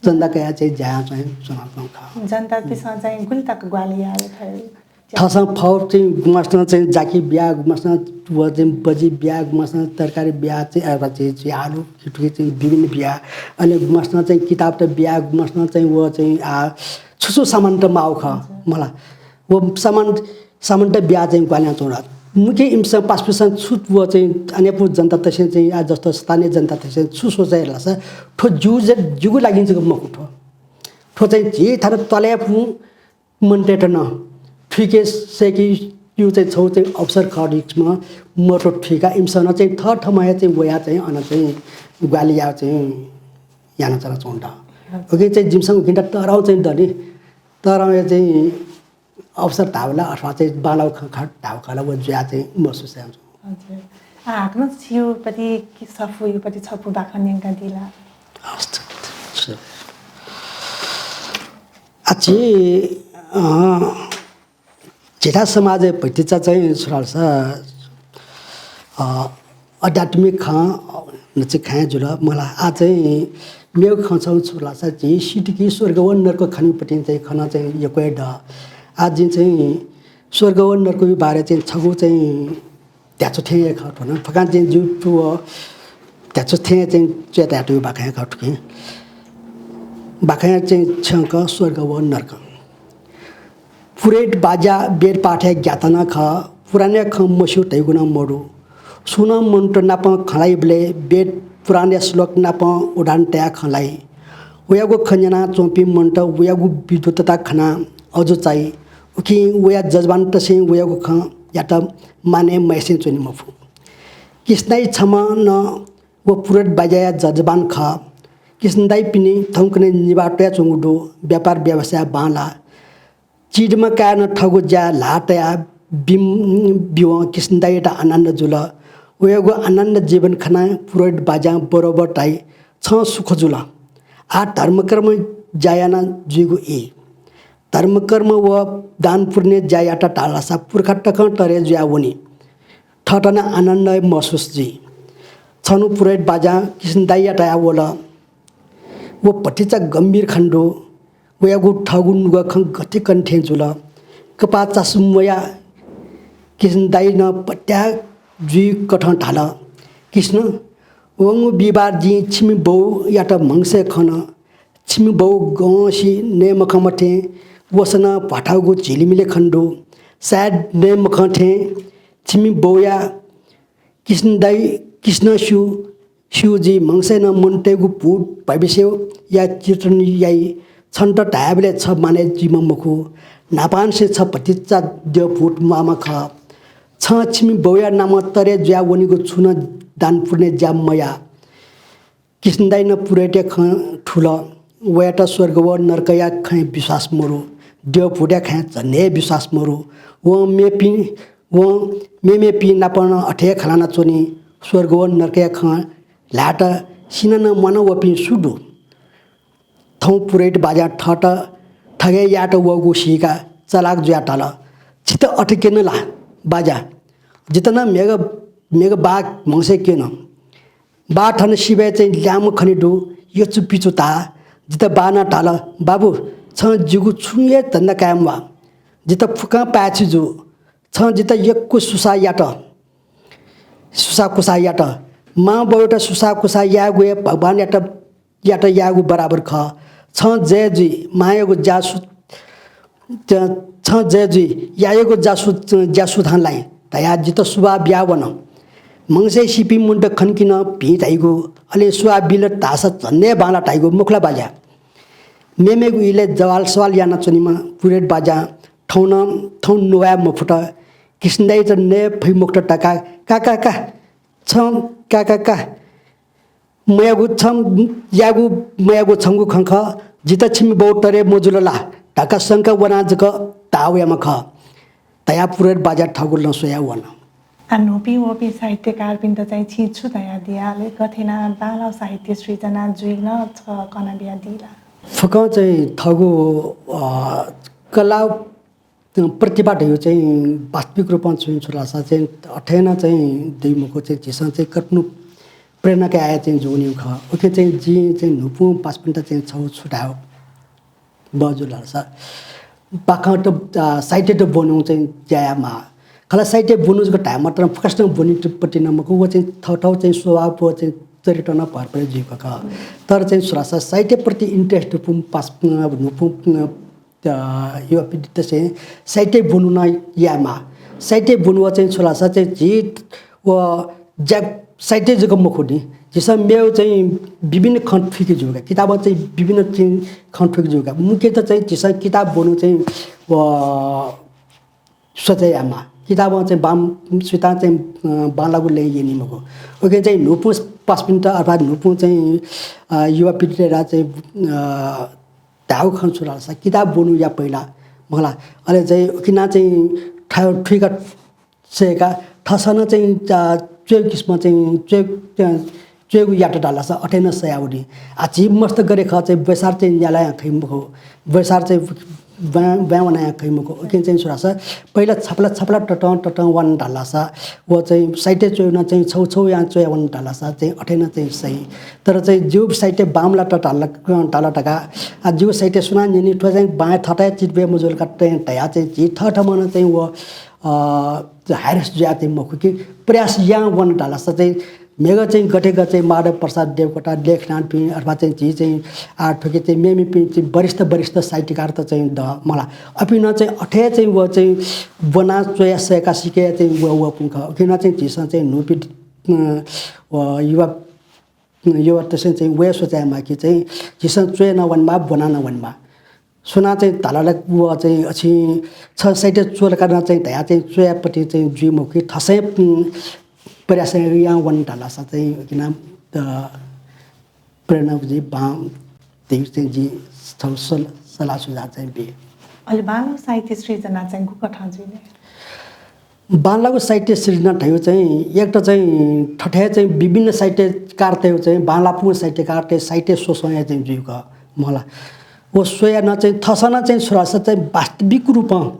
चन्दा कयाः चाहिँ ज्या यानाच्वनाच्वंगु खः। जनतापिसं चाहिँ गुलि तक ग्वाहालि याः ले थथे? थःसं फौ चाहिँ गुम्हस्यां चाहिँ जाकि बिया, गुम्हस्यां व चाहिँ बजि बिया, गुम्हस्यां तरकारी बिया चाहिँ, अ, चाहिँ, चाहिँ आलु, थुकी चाहिँ विभिन्न बिया। अले गुम्हस्यां चाहिँ किताबत बिया, गुम्हस्यां चाहिँ व चाहिँ, आ, छु छु सामानत माःगु खः मला। व सामान सामानत बिया चाहिँ ग्वाहालि यानाच्वंगु दु। मुख्य इमिसं पासापिसं छु व चाहिँ अन्यापु जनतातय्‌सं चाहिँ आ जस्तो स्थानीय जनतातय्‌सं छु सोचे धाःसा थ्व जिगु ज-, जिगु लागि जक मखु थ्व। थ्व चाहिँ झी थन तलेपुं मनूतय्‌त नं थुइके सय्‌केगु चाहिँ छगू चाहिँ अवसर खः धइगु महत्व थुइकाः इमिसं नं चाहिँ थःथम्हं हे चाहिँ वयाः चाहिँ अन चाहिँ ग्वाहालि याः चाहिँ यानाच्वनाच्वंगु दु। उकिं चाहिँ जिमिसं उकिं तःधं चाहिँ दनि, तःधं हे चाहिँ अवसर धाःबलय् अथवा चाहिँ बांलाःगु खँ खः धाःबलय् व जुयाः चाहिँ महसुस यानाच्वना। हजुर। आ, हाकनं छिगु पति कि सफूगु पति छपु बाखं न्यंकादी ला? हस्, सर। आ, झी, अ, झीथाय् समाजय् भतिचा चाहिँ छु धाःसा, अ, आध्यात्मिक खँ, अ, न्हची खँ हे जुल मला। आ चाहिँ मेगु खँ छगू छु धाःसा झी सीत कि स्वर्ग व नर्क खनेगुपतिं चाहिँ खँ नं चाहिँ यक्व हे दु। आ जिं चाहिँ स्वर्ग व नर्कया बारे चाहिँ छगू चाहिँ ध्याचु थें हे खः थ्व नं। फकां चाहिँ जिगु व ध्याचु थें चाहिँ च्वय् तयातःगु बाखं हे खः थुकी। बाखंया चाहिँ छ्यंक स्वर्ग व नर्क। पुरोहित बाज्या वेद पाठय् ज्ञाता नं खः, पुराणया खँ मस्यू धइगु नं मदु। सुं नं मनूत नाप खँ ल्हाइबलय् वेद पुराणया श्लोक नाप उदाहरण तयाः खँ ल्हाइ। वयागु खँ न्यनाच्वंपिं मनूत वयागु विद्वत्ता खनाः अजू चाइ। उकिं वया जजमानतय्‌सं वयागु खँयात मानय् मयासें च्वने मफु। किसनदाइ छम्ह नं व पुरोहित बाज्याया जजमान खः। किसनदाइपिनि थौंकन्हय् निभाः तयाच्वंगु दु, व्यापार व्यवसाय बांलाः। चिधीम्ह काय्‌नं थःगु ज्या ल्हाः तयाः बिं-, बिवं किसनदाइयात आनन्द जुल। वयागु आनन्द जीवन खनाः पुरोहित बाज्यां बरोबर धाइ, छं सुख जुल। आः धर्मकर्म ज्या याना जुइगु ई। धर्मकर्म व दान पुण्य ज्या यात धाःसा पुर्खा तकं तरे जुया वनी। थःत नं आनन्द महसुस जुइ। छन्हु पुरोहित बाज्यां किसुन दाइयात धाया वल। व भतिचा गम्भीर खने दु। वयागु थःगु नुगः खँ गथे कने थें जुल। कपाः चासु मया किसुन दाइनं पत्याः जुइ कथं धाल, किसुन, वंगु बिहिबार जिं छिमि बौयात म्हगसय् खन। छिमि बौ गंसि नये मखंम्ह थें वसनं भ्वाथाउगु झिलिमिले खने दु। सायद नये मखं थें छिमि बौया किसुन दाइ, किसुनं स्यू, स्यू जुइ। म्हगसय् नं मनूतय्गु भूत भविष्यया चित्रण याइ। छन्त धायेबलय् छ मानय् जुइम्ह मखु। न्हापांनिसें छ भतिचा द्यः भूत म्वाःम्ह खः। छं छिमि बौया नामं तरे जुया वनीगु छुं नं दान पुण्य ज्या मया। किसुन दाइनं पुरोहितया खँ थुल। वयात स्वर्ग व नरकया खँय् विश्वास मरु। द्यः भूतया खँय् झन हे विश्वास मरु। वं मेपिं, वं मेमेपिं नाप नं अथे हे खँ ल्हानाच्वनी। स्वर्ग व नरकया खँ ल्हायेत सिनानं म्वाना वःपिं सु दु? थौं पुरोहित बाज्यां थःत थगय् यायेत वःगु सीकाः चलाख जुयाः धाल, छित अथे क्यन ला बाज्या? जितः नं मेगः, मेगः बाः म्हगसय् क्यन। बाः थन सिबय् चाहिँ ल्याय्म्ह खने दु, यचुपिचु धाः। जितः बाःनं धाल, बाबु, छं जिगु छुं हे धन्दा काये म्वाः। जितः फुक्कं पाय्छि जू। छं जितः यक्व सुसाः यात। सुसाःकुसाः यात। मां बौयात सुसाःकुसाः यायेगु हे भगवानयात, यात यायेगु बराबर खः। छं जय जुइ, मांयागु ज्या सु-, त-, छं जय जुइ, यायेगु ज्या सु-, ज्या सुथां लाइ धयाः जितः सुभाय् बियावन। म्हगसय् सीपिं मनूत खनकि नं भिं धाइगु, अले सुभाय् बिल धाःसा झन्डै बांलाः धाइगु मखु ला बाज्या? मेमेगु इलय् जवाल सवाल यानाच्वनीम्ह पुरोहित बाज्यां थौं नं, थौं नुवाये मफुत। किसुन दाइयात नये फइ मखुत धकाः का, का, का, छं का, का, का, मयागु छं यागु मयागु छंगु खँ खः। जितः छिमि बौ तरे मजुल ला धकाः शंका वनाः जक धाः वयाम्ह खः धयाः पुरोहित बाज्या थःगु लँ स्वयाः वन। आ, न्हूपिं वःपिं साहित्यकारपिन्त चाहिँ छिं छु धयादिया, अले गथे यानाः बांलाःगु साहित्य सृजना जुइ नं छ कना बियादी ला? फुक्कं चाहिँ थःगु, अ, कला प्रतिभा धइगु चाहिँ वास्तविक रूपं छुं छु धाःसा चाहिँ अथे नं चाहिँ दइ मखु, चाहिँ झीसं चाहिँ कतनु प्रेरणा कयाः चाहिँ जूगु खः। उकिं चाहिँ जिं चाहिँ न्हूपुं पासापिन्त चाहिँ छगू छु धाये बहःजू धाःसा बाखंत, अ, साहित्यत ब्वनेगु चाहिँ ज्या यायेमाः। खला साहित्य ब्वनेगु जक धाये मात्रं फुक्कसिनं ब्वनीपट्टि नं मखु, व चाहिँ थःथःगु चाहिँ स्वभाव व चाहिँ चरित्र नं भर परे जुइगु खः। तर चाहिँ छु धाःसा साहित्यप्रति interest दुपुं पास, अ, न्हूपुं, अ, अ, युवा पीढीत चाहिँ साहित्य ब्वनेगु नं यायेमाः। साहित्य ब्वनेगु चाहिँ छु धाःसा चाहिँ झी व ज्या साहित्य जक मखु नि, झीसं मेगु चाहिँ विभिन्न खँ थुइके ज्यू का, किताबं चाहिँ विभिन्न चाहिँ खँ थुइके ज्यू का। मुख्यतः चाहिँ झीसं किताब ब्वनेगु चाहिँ व सोचे यायेमाः। किताबं चाहिँ बां, सुयातं चाहिँ, अ, बांलाःगु लँय् यनी मखु। उकिं चाहिँ न्हूपुं पासापिन्त अथवा न्हूपुं चाहिँ, अ, युवा पीढीत चाहिँ, अ, धायेगु खँ छु धाःसा किताब ब्वनेगु या पहिला मखु ला। अले चाहिँ उकिं नं चाहिँ थः थुइका सय्‌का थःसं नं चाहिँ, अ, च्वय् किसिमं चाहिँ च्वय्, अ, च्वय्‌गु यात धाःसा अथे नं सयावनी। आ, झी मस्त गथे खः चाहिँ ब्वय्‌सार चाहिँ न्याला यां खइ मखु, ब्वय्‌सार चाहिँ ब्वाँय्, ब्वाँय् वना यां खइ मखु। उकिं चाहिँ छु धाःसा पहिला छपला छपला ततं ततं वन धाःसा व चाहिँ साहित्य च्वय् नं चाहिँ छौ छौ यां च्वया वन धाःसा चाहिँ अथे नं चाहिँ सइ। तर चाहिँ जिगु साहित्य बांमलात धाल, धाल धकाः, आ, जिगु साहित्य सुनां न्यनी, थ्व चाहिँ बांय् थःत हे चित्त बे मजुल का चाहिँ धयाः चाहिँ झी थःथम्हं नं चाहिँ व, अ, हाइरस जुयाः चाहिँ मखु कि प्रयास यां वन धाःसा चाहिँ मेगु चाहिँ गथे ग चाहिँ माधव प्रसाद देवकोटा, लेखनाथपिं अथवा चाहिँ झी चाहिँ आः थुकी चाहिँ मेमेपिं चाहिँ वरिष्ठ, वरिष्ठ साहित्यकारत चाहिँ दः मला। अपिं नं चाहिँ अथे चाहिँ व चाहिँ ब्वना च्वया सय्‌का सिके चाहिँ व, वःपिं खः। उकिं नं चाहिँ झीसं चाहिँ न्हूपिं, अ, व युवा, युवातय्‌सं चाहिँ व हे सोचे यायेमाः कि चाहिँ झीसं च्वया नं वनेमाः, ब्वना नं वनेमाः। सुनां चाहिँ धाल ला व चाहिँ अछि छ साहित्य च्वल का नं चाहिँ धयाः चाहिँ च्वयापट्टि चाहिँ जुइ मखु कि थःसं, उम्, प्रयास यां वन धाःसा चाहिँ किन, अ, प्रेरणा जुइ बां धइगु चाहिँ जिं छगू सल-, सल्लाह सुझाव चाहिँ बी। अले बांलाःगु साहित्य सृजना चाहिँ गुकथं जुइ ले? बांलाःगु साहित्य सिर्जना धयागु चाहिँ एक त चाहिँ थथे चाहिँ विभिन्न साहित्यकारतय् चाहिँ बांलाःपुगु साहित्यकारतय् साहित्य स्वसंया चाहिँ जुइक मला। व स्वयाः नं चाहिँ थःसं नं चाहिँ छु धाःसा चाहिँ वास्तविक रूपं,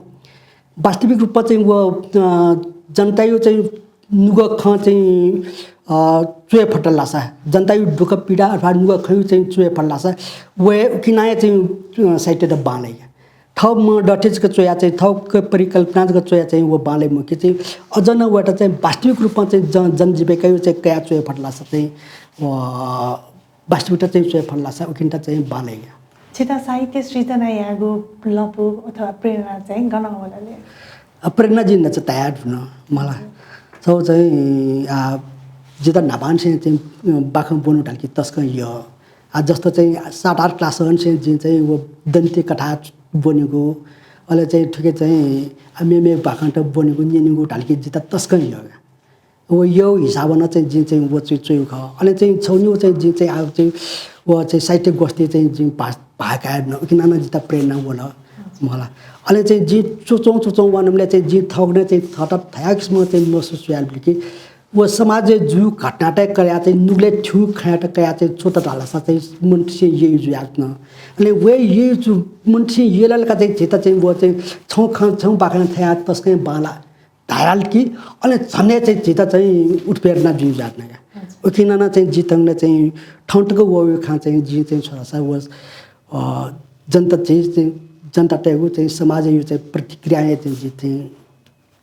वास्तविक रूपं चाहिँ व, अ, जनताया चाहिँ नुगः खँ चाहिँ, अ, च्वये फत धाःसा, जनताया दुःख पीडा अथवा नुगः खँ चाहिँ च्वये फत धाःसा, व उकिं नं चाहिँ, अ, साहित्य त बांलाइ। थःम्हं दथें जक च्वयाः चाहिँ, थःगु परिकल्पना जक च्वयाः चाहिँ व बांलाइ मखु कि चाहिँ अझ नं वयात चाहिँ वास्तविक रूपं चाहिँ जन, जनजीविकाया चाहिँ कयाः च्वये फत धाःसा चाहिँ, अ, वास्तविकता चाहिँ च्वये फत धाःसा उकिं नं चाहिँ बांलाइ। छित साहित्य सृजना यायेगु लँपु अथवा प्रेरणा चाहिँ गनं वल ले? अ, प्रेरणा जिं नं चाहिँ तयार जुल मला। छगू चाहिँ, आ, जितः न्हापांनिसें चाहिँ, अ, बाखं ब्वनेगु धाल कि तसकं यः। आ, जस्तो चाहिँ सात आठ class निसें जिं चाहिँ व दन्त्य कथा ब्वनेगु, अले चाहिँ थुके चाहिँ, आ, मेमेगु बाखंत ब्वनेगु, न्यनेगु धाल कि जितः तसकं यः। व यःगु हिसाबं नं चाहिँ जिं चाहिँ व चाहिँ च्वयेगु खः। अले चाहिँ छगू निगू चाहिँ जिं चाहिँ आः चाहिँ व चाहिँ साहित्य गोष्ठी चाहिँ जिं भा-, भाग काये धुन। उकिं नं जितः प्रेरणा वल मला। अले चाहिँ जिं च्वच्वं च्वच्वं वनेबलय् चाहिँ जिं थःगु नं चाहिँ थःत थज्याःगु किसिमं चाहिँ महसुस यानाबलय् कि व समाजय् जूगु घटनातय् कयाः चाहिँ नुगलय् थ्यंगु खँयात कयाः चाहिँ च्वत धाःसा चाहिँ मनूतय्‌सं यःगु जुयाच्वन। अले व यःगु जु-, मनूतय्‌सं यःगु लाक चाहिँ झीत चाहिँ व चाहिँ छगू खँ, छगू बाखं थयाः तसकं बांलाः धाल कि, अले झन्डै चाहिँ झीत चाहिँ उत्प्रेरणा जुइ जुयाच्वन का। उकिं नं चाहिँ जिं थन चाहिँ थौं तक वःगु खँ चाहिँ जिं चाहिँ छु धाःसा व, अ, जनता चाहिँ, चाहिँ जनतातय्‌गु चाहिँ समाजया चाहिँ प्रतिक्रियां चाहिँ जिं चाहिँ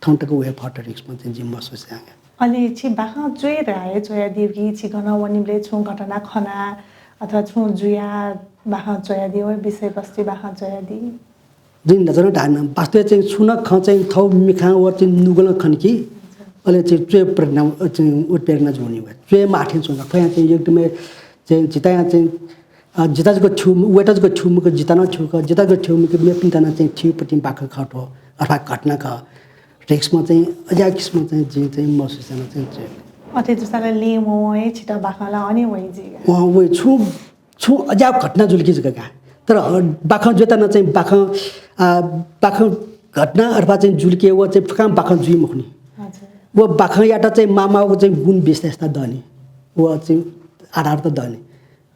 थौं तक वये फत धइगु चाहिँ जिं महसुस याना। अले छि बाखं च्वये धकाः हे च्वयादिउ कि छि गनं वनीबलय् छुं घटना खना अथवा छुं जुया बाखं च्वयादिउ, विषयवस्तु बाखं च्वयादी? जिं न्हाचः नं धाये, वास्तवय् चाहिँ छुं नं खँ चाहिँ थःगु मिखां व चाहिँ नुगलं खन कि, अले चाहिँ च्वये प्रेरणा, अ, चाहिँ उत्प्रेरणा जुइ नि। च्वये माःथें च्वं का। थ्वयां चाहिँ एकदमै चाहिँ जितः यां चाहिँ, अ, जितः जक थ्यू, वयात जक थ्यू मखु, जितः नं थ्यू का, जितः जक थ्यू मखु, मेपिन्त नं चाहिँ थ्यूपतिं बाखं खः थ्व, अथवा घटना खः धइगु किसिमं चाहिँ अज्याःगु किसिमं चाहिँ जिं चाहिँ महसुस याना चाहिँ च्वये। अथे जूसा ला लँय् वंवं हे छित बाखं ला हने वइ जुइ का। अँ, वइ। छुं छुं अज्याःगु घटना जुल कि जक का। तर, अ, बाखं जुइत नं चाहिँ बाखं, आ, बाखं घटना अथवा चाहिँ जुल कि व चाहिँ फुक्कं बाखं जुइ मखुनि। हजुर। व बाखंयात चाहिँ माःमाःगु चाहिँ गुण विशेषता दनि। व चाहिँ आधार त दनि।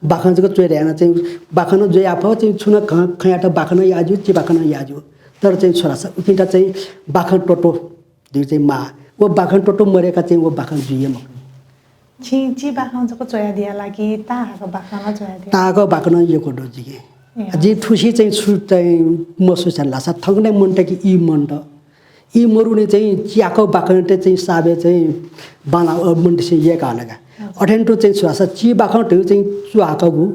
बाखं जक च्वये धयाः नं चाहिँ बाखं नं जुइ आफः, चाहिँ छुं नं खँ, खँयात बाखं नं याः ज्यू, चिबाखं नं याः ज्यू। तर चाहिँ छु धाःसा उकियात चाहिँ बाखं त्वःत्वः धइगु चाहिँ माः। व बाखं त्वःत्वः मदय्‌काः चाहिँ व बाखं जुइ हे मखु। छिं चिबाखं जक च्वयादिया ला कि ताःहाकः बाखं नं च्वयादिया? ताःहाकः बाखं नं यक्व दु जिके। ए, जिं थुसी चाहिँ छु चाहिँ महसुस याना धाःसा थौंकन्हय् मनूतय्‌के ई मन्त। ई मरुनि चाहिँ चिहाकःगु बाखंयात चाहिँ साबे चाहिँ बांलाः, अ, मनूतय्‌सं यय्‌का हल का। हजुर। अथें तुं चाहिँ छु धाःसा चिबाखं धइगु चाहिँ च्वहाकःगु,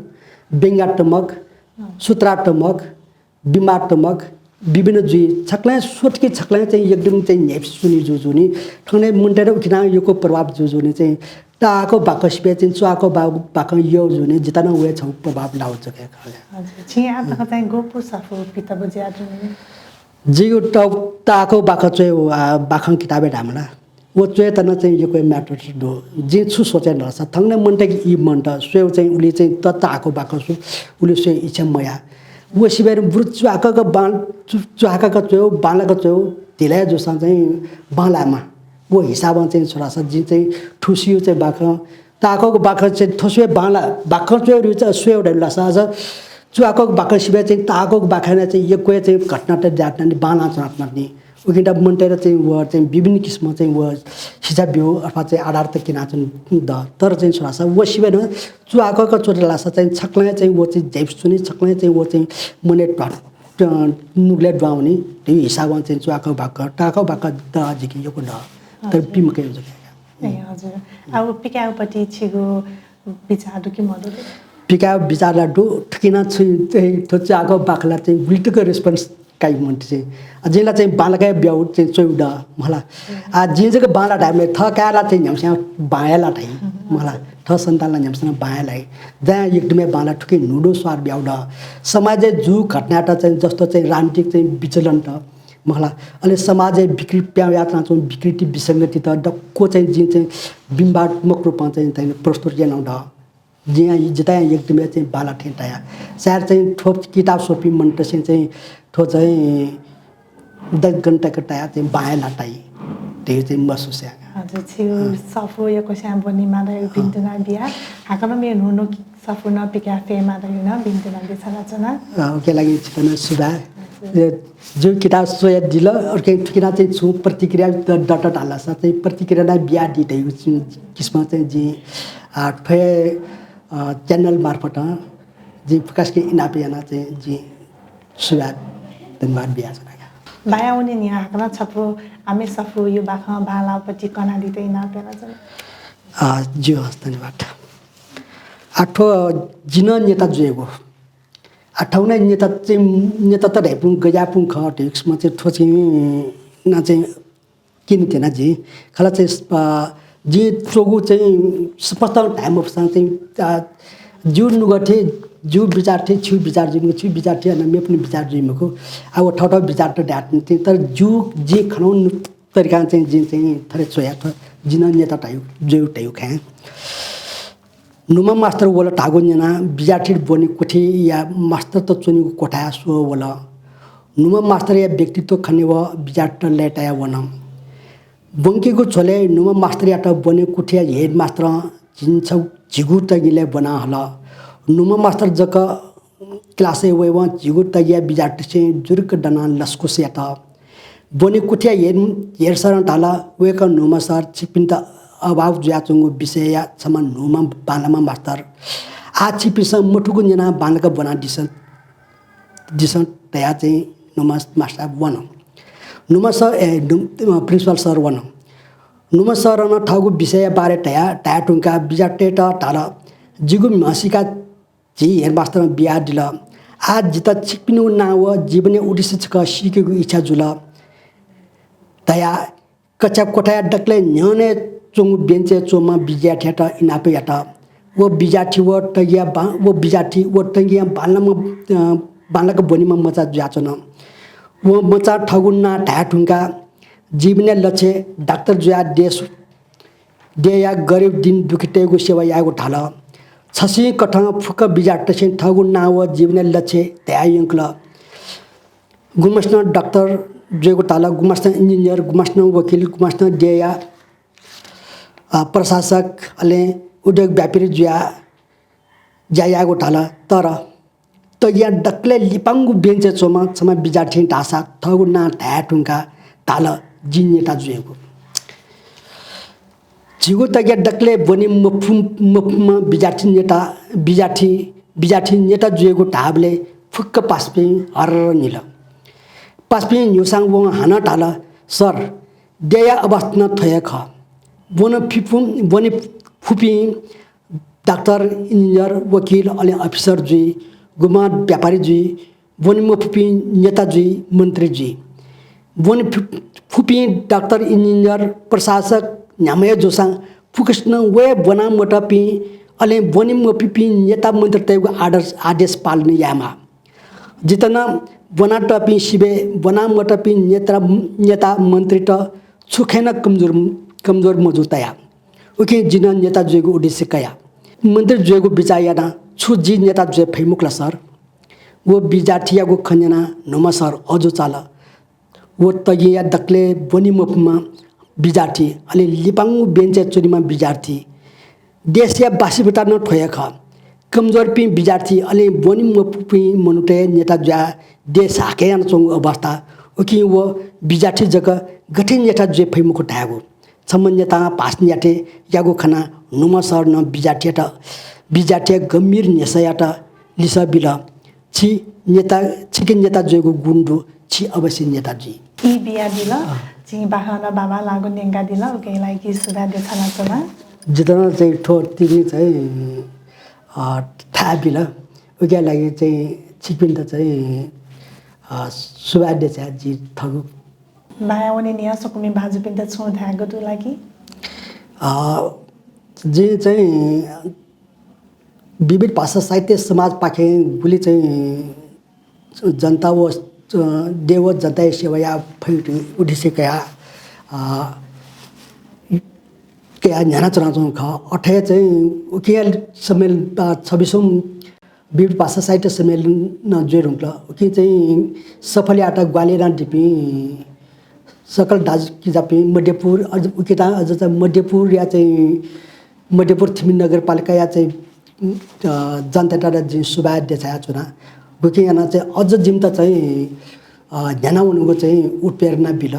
व्यंग्यात्मक, अँ। सूत्रात्मक, बिम्बात्मक, विभिन्न जुइ, छकलं स्वत कि छकलं चाहिँ एकदम चाहिँ न्ह्याइपुसे च्वनी जुजुनि, थौंकन्हय् मनूतय्‌त उकिं नं यक्व प्रभाव जुजुनि चाहिँ ताःहाकःगु बाखं सिबय् चाहिँ च्वहाकःगु बा-, बाखं यः जुनि, जितः नं वय् छगू प्रभाव लाःगु जक खः। हजुर, छिं आः तक चाहिँ गःपु सफू किताब ज्या जुनि? जिगु त-, ताःहाकःगु बाखं च्वय्, आ, बाखं किताबय् धायेमाल। व च्वयेत नं चाहिँ यक्व हे महत्व दु। जिं छु सोचे धाःसा, थौंकन्हय् मनूतय्‌के ई मन्त, स्वयेगु चाहिँ उलि चाहिँ त-, ताःहाकःगु बाखं सु-, उलि स्वये इच्छा मयाः। व सिबय् नं बरु च्वहाकःगु बां-, च्व-, च्वहाकःगु च्वयेगु, बांलाक च्वयेगु, ढिलाय् जूसां चाहिँ बांलायेमा। व हिसाबं चाहिँ छु धाःसा जिं चाहिँ थुसिया चाहिँ बाखं, ताःहाकःगु बाखं चाहिँ थ्व स्वयेगु बांला, बाखं च्वयेगु धइगु चाहिँ स्वयेगु धइगु धाःसा, च्वहाकःगु बाखं सिबय् चाहिँ ताःहाकःगु बाखंय् चाहिँ यक्व हे चाहिँ घटनात ज्या यानाः बांलाः च्वनातःनि। उकियात मनूतय्‌त चाहिँ व चाहिँ विभिन्न किसिमं चाहिँ व शिक्षा ब्यूगु अथवा चाहिँ आधार त क्यनाच्वनागु दु। तर चाहिँ छु धाःसा व सिबय् नं च्वहाकःगु च्वत धाःसा चाहिँ छकलं चाहिँ व चाहिँ न्ह्याइपुसे च्वनी, छकलं चाहिँ व चाहिँ मनय् ध्वा-, अ, नुगलय् दुहां वनी धइगु हिसाबं चाहिँ च्वहाकःगु बाखं, ताःहाकःगु बाखं दु जिके यक्व दु। तर हजुर। पिमकाय् जक। ए, हजुर। अब पिकायेगुपट्टि छिगु बिचाः दु कि मदु ले? पिकायेगु बिचाः ला दु, थुकिं नं छु, ए, थ्व च्वहाकःगु बाखं ला चाहिँ गुलि तक response काइ मनूतय्‌सं। आ, जिं ला चाहिँ बांलाक हे ब्यागु चाहिँ च्वयेगु दु मला। आ, जिं जक बांलाः धायेमाल, थः काय् ला चाहिँ न्ह्याम्हस्यां बां हे लाः धाइ मला। थः सन्तान ला न्ह्याम्हस्यां बां हे लाइ। दायां एकदम हे बांलाः, थुकिं न्हूदँ स्वाद ब्यागु दु। समाजय् जूगु घटनात चाहिँ जस्तो चाहिँ राजनीतिक चाहिँ विचलनत मला, अले समाजय् विकृति प्याहां वयाच्वनाच्वंगु विकृति विसंगतित दक्व चाहिँ जिं चाहिँ बिम्बात्मक रूपं चाहिँ, चाहिँ प्रस्तुत यानागु दु। जिं जितः यां एकदम हे चाहिँ बांलाः थें ताया। सायद चाहिँ थ्व किताब स्वःपिं मनूतय्‌सं चाहिँ थ्व चाहिँ दक्व गन तक ताया चाहिँ बां हे लाः ताइ। धइगु चाहिँ महसुस याना। हजुर, छिगु सफू यक्वस्यां ब्वनेमाः धइगु भिंतुना बिया। हाकनं मेगु न्हू न्हू सफू नं पिकाये फयेमाः धइगु नं भिंतुना बिछानाच्वना। अ, उकिया लागि छितः नं सुभाय्। हजुर। ए, जिगु किताब स्वयादिल, अले थुकिया चाहिँ छुं प्रतिक्रिया द-, दत धाःसा चाहिँ प्रतिक्रिया नं बियादी धइगु किसिमं चाहिँ जिं, अ, थ्व हे, अ, channel मार्फत जिं फुक्कसिके इनाप याना चाहिँ जिं सुभाय् धन्यवाद बियाच्वना। बाया वने न्ह्यः हाकनं छपु आमे सफूया बाखं बांलाःपति कनादीत इनाप यानाच्वना। अ, ज्यू, हस्, धन्यवाद। आ, थ्व जि नं नेता जुयागु। आ, थौंकन्हय् नेता चाहिँ, नेता त धाइपुं गज्याःपुं खः, ढिक्समा चाहिँ थ्व चाहिँ ना चाहिँ किन त्यना जि। खला चाहिँ, अ, जिं च्वगु चाहिँ स्पष्ट धाये मफुसां चाहिँ, अ, जिगु नुगः थें, जिगु बिचार थें छिगु बिचार जुइ मखु, छिगु बिचार थें अन मेपिनि बिचार जुइ मखु। आ, व थःथःगु बिचार त धाये त्यन, तर जिगु, जिं खनागु तरिकां चाहिँ जिं चाहिँ थथे च्वया थ्व जि नं नेता धइगु, जुयागु धइगु खँ। नुम्ह मास्तर वल धाःगु न्यनाः विद्यार्थी ब्वने कुथिया मास्तरत च्वनीगु क्वथाय् स्वः वल। नुम्ह मास्तरया व्यक्तित्व खनेवं विद्यार्थीत लय्ताया वन। ब्वंकीगु झ्वलय् नुम्ह मास्तरयात ब्वने कुथिया हेडमास्तरं झिंछगू झिगू तगिलय् ब्वना हल। नुम्ह मास्तर जक class-य् वयेवं झिगू तगिया विद्यार्थीत जुरुक्क दनाः लसकुस यात। ब्वने कुथिया हेड, हेड सरं धाल, "वय्कः नुम्ह सर, छिकपिन्त अभाव जुयाच्वंगु विषयया छम्ह नुम्ह बांलाम्ह मास्तर। आः छिकपिन्सं मथूगु न्यनाः बांलाक ब्वनादिसँ, दिसँ" धयाः चाहिँ नुम्ह मास्तर वन। नुम्ह सर, ए, नुम-, principal सर वन। नुम्ह सरं थःगु विषयया बारे धया, धया धुंकाः विद्यार्थीत धाल, "जिगु म्हसीका झी हेडमास्तरं बियादिल। आः जितः छिकपिनिगु नां व जीवनया उद्देश्य छकः सीकेगु इच्छा जुल" धयाः कक्षा कोठाया दकलय् न्ह्यःने च्वंगु बेन्चय् च्वंम्ह विद्यार्थीयात इनाप यात। व विद्यार्थी व तगिया बा-, व विद्यार्थी व तगिया बांलाम्ह, अ, बांलाक ब्वनीम्ह मचा जुयाच्वन। व मचां थःगु नां धाये धुंकाः जीवनया लक्ष्य डाक्टर जुयाः देश देय्‌याः गरिब दीन दुःखीतय्‌गु सेवा यायेगु धाल। छसिं कथं फुक्क विद्यार्थीतय्‌सं थःगु नां व जीवनया लक्ष्य धयायंकल। गुम्हसिनं डाक्टर जुयागु धाल, गुम्हसिनं इन्जिनियर, गुम्हसिनं वकिल, गुम्हसिनं देय्‌याः, अ, प्रशासक, अले उद्योग व्यापारी जुयाः ज्या यायेगु धाल। तर तगिया दकलय् लिपांगु बेन्चय् च्वंम्ह छम्ह विद्यार्थीं धाःसा थःगु नां धाये धुंकाः धाल, "जि नेता जुयागु।" झीगु तगिया दकलय् ब्वने मफु-, मफुम्ह विद्यार्थी नेता, विद्यार्थी, विद्यार्थी नेता जुयागु धाःबलय् फुक्क पासापिं हर्र निल। पासापिं न्ह्यूसां वं हानं धाल, "सर, देय्‌या अवस्था नं थ्व हे खः। ब्वने फिफु-, ब्वने फुपिं डाक्टर, इन्जिनियर, वकिल, अले अफिसर जुइ, गुम्ह व्यापारी जुइ, ब्वने मफुपिं नेता जुइ, मन्त्री जुइ। ब्वने फु-, फुपिं डाक्टर, इन्जिनियर, प्रशासक न्ह्याम्ह हे जूसां फुक्कसिनं व हे ब्वना मतःपिं, अले ब्वने मफुपिं नेता मन्त्रीतय्‌गु आदर्श, आदेश पालन यायेमाः। जितः नं ब्वनातःपिं सिबय् ब्वना मतःपिं नेता, नेता मन्त्रीत छु खँय् नं कमजोर, कमजोर मजू तया।" उकिं जिं नं नेता जुइगु उद्देश्य कया। मन्त्री जुइगु बिचाः यानाः छु जि नेता जुइ फइ मखु ला सर? व विद्यार्थीयागु खँ न्यनाः न्हूम्ह सर अजू चाल। व तगिया दकलय् ब्वने मफुम्ह विद्यार्थी, अले लिपांगु बेन्चय् च्वनीम्ह विद्यार्थी। देशया वास्तविकता नं थ्व हे खः। कमजोरपिं विद्यार्थी, अले ब्वने मफुपिं मनूत हे नेता जुयाः देश हाकय् यानाच्वंगु अवस्था। उकिं व विद्यार्थी जक गथे नेता जुइ फइ मखु धायेगु। छम्ह नेतां भाषण यायेत याःगु खनाः न्हूम्ह सरं विद्यार्थीयात, विद्यार्थीया गम्भीर न्ह्यसःयात लिसः बिल, "छि नेता, छिके नेता जुइगु गुण दु, छि अवश्य नेता जुइ।" ई बियादिल, अँ। छिं बाखं बांबांलाःगु न्यंकादिल, उकिया लागि सुभाय् देछानाच्वना। जितः नं चाहिँ थ्व तिनि चाहिँ, अ, थाय् बिल, उकिया लागि चाहिँ छिकपिन्त चाहिँ, अ, सुभाय् देछाये जि थःगु। बाया वने न्ह्यः स्वकुमि भाजुपिन्त छुं धायेगु दु ला कि? अ, जिं चाहिँ विविध भाषा साहित्य समाजपाखें गुलि चाहिँ जनता व, अ, देय् व जनताया सेवा याये फइ धइगु उद्देश्य कयाः, अ, कयाः न्ह्यानाच्वनाच्वंगु खः। अथे चाहिँ उकिया सम्मेलन, अ, छब्बिसौँ विविध भाषा साहित्य सम्मेलन नं जुये धुंकल। उकिं चाहिँ सफल यायेत ग्वाहालि यानादीपिं सकल दाजुकिजापिं, मध्यपुर, अझ उकिता, अझ चाहिँ मध्यपुरया चाहिँ, मध्यपुर थिमि नगरपालिकाया चाहिँ, अ, जनतायात जिं सुभाय् देछायाच्वना। गुकिं यानाः चाहिँ अझ जिमित चाहिँ, अ, न्ह्यानावनेगु चाहिँ उत्प्रेरणा बिल।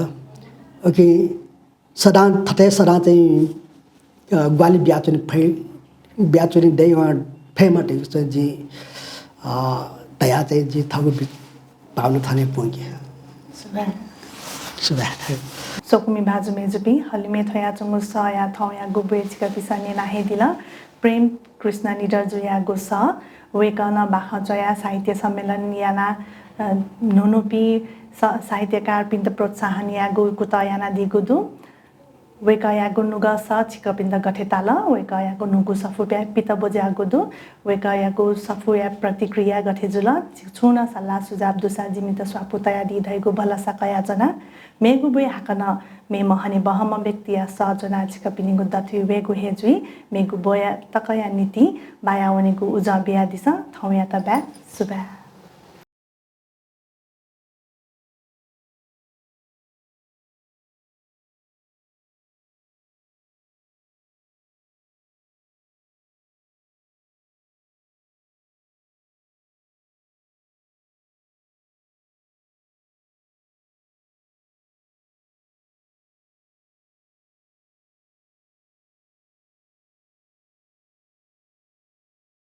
उकिं सदां थथे सदां चाहिँ, अ, ग्वाहालि बियाच्वने फइ, बियाच्वने दइ, अ, फयेमा धइगु चाहिँ जिं, अ, धयाः चाहिँ जिं थःगु बि-, भावना थन हे प्वंके। सुभाय्। सुभाय्। स्वकुमि भाजु मय्‌जुपिं, हलिमय् थ्वयाच्वंगु सःया थौंयागु ब्वय् छिकपिन्सं न्यना हे दिल। प्रेम कृष्ण निडरजुयागु सः, वय्‌कलं बाखं च्वयाः साहित्य सम्मेलन यानाः, अ, न्हून्हूपिं स-, साहित्यकारपिन्त प्रोत्साहन यायेगु कुतः यानादीगु दु। वय्‌कःयागु नुगः सः छिकपिन्त गथे ताल, वय्‌कःयागु न्हूगु सफूया पित ब्वज्याःगु दु, वय्‌कःयागु सफूया प्रतिक्रिया गथे जुल, छि-, छुं नं सल्लाह सुझाव दुसा जिमित स्वापू तयादी धइगु भलसा कयाच्वना। मेगु ब्वय् हाकनं मेम्ह हनेबहःम्ह व्यक्तिया सः ज्वनाः छिकपिनिगु दथुइ वयेगु हे जुइ। मेगु ब्वय् तकया निंतिं बायावनेगु उजं बियादिसँ। थौंयात बाय्। सुभाय्।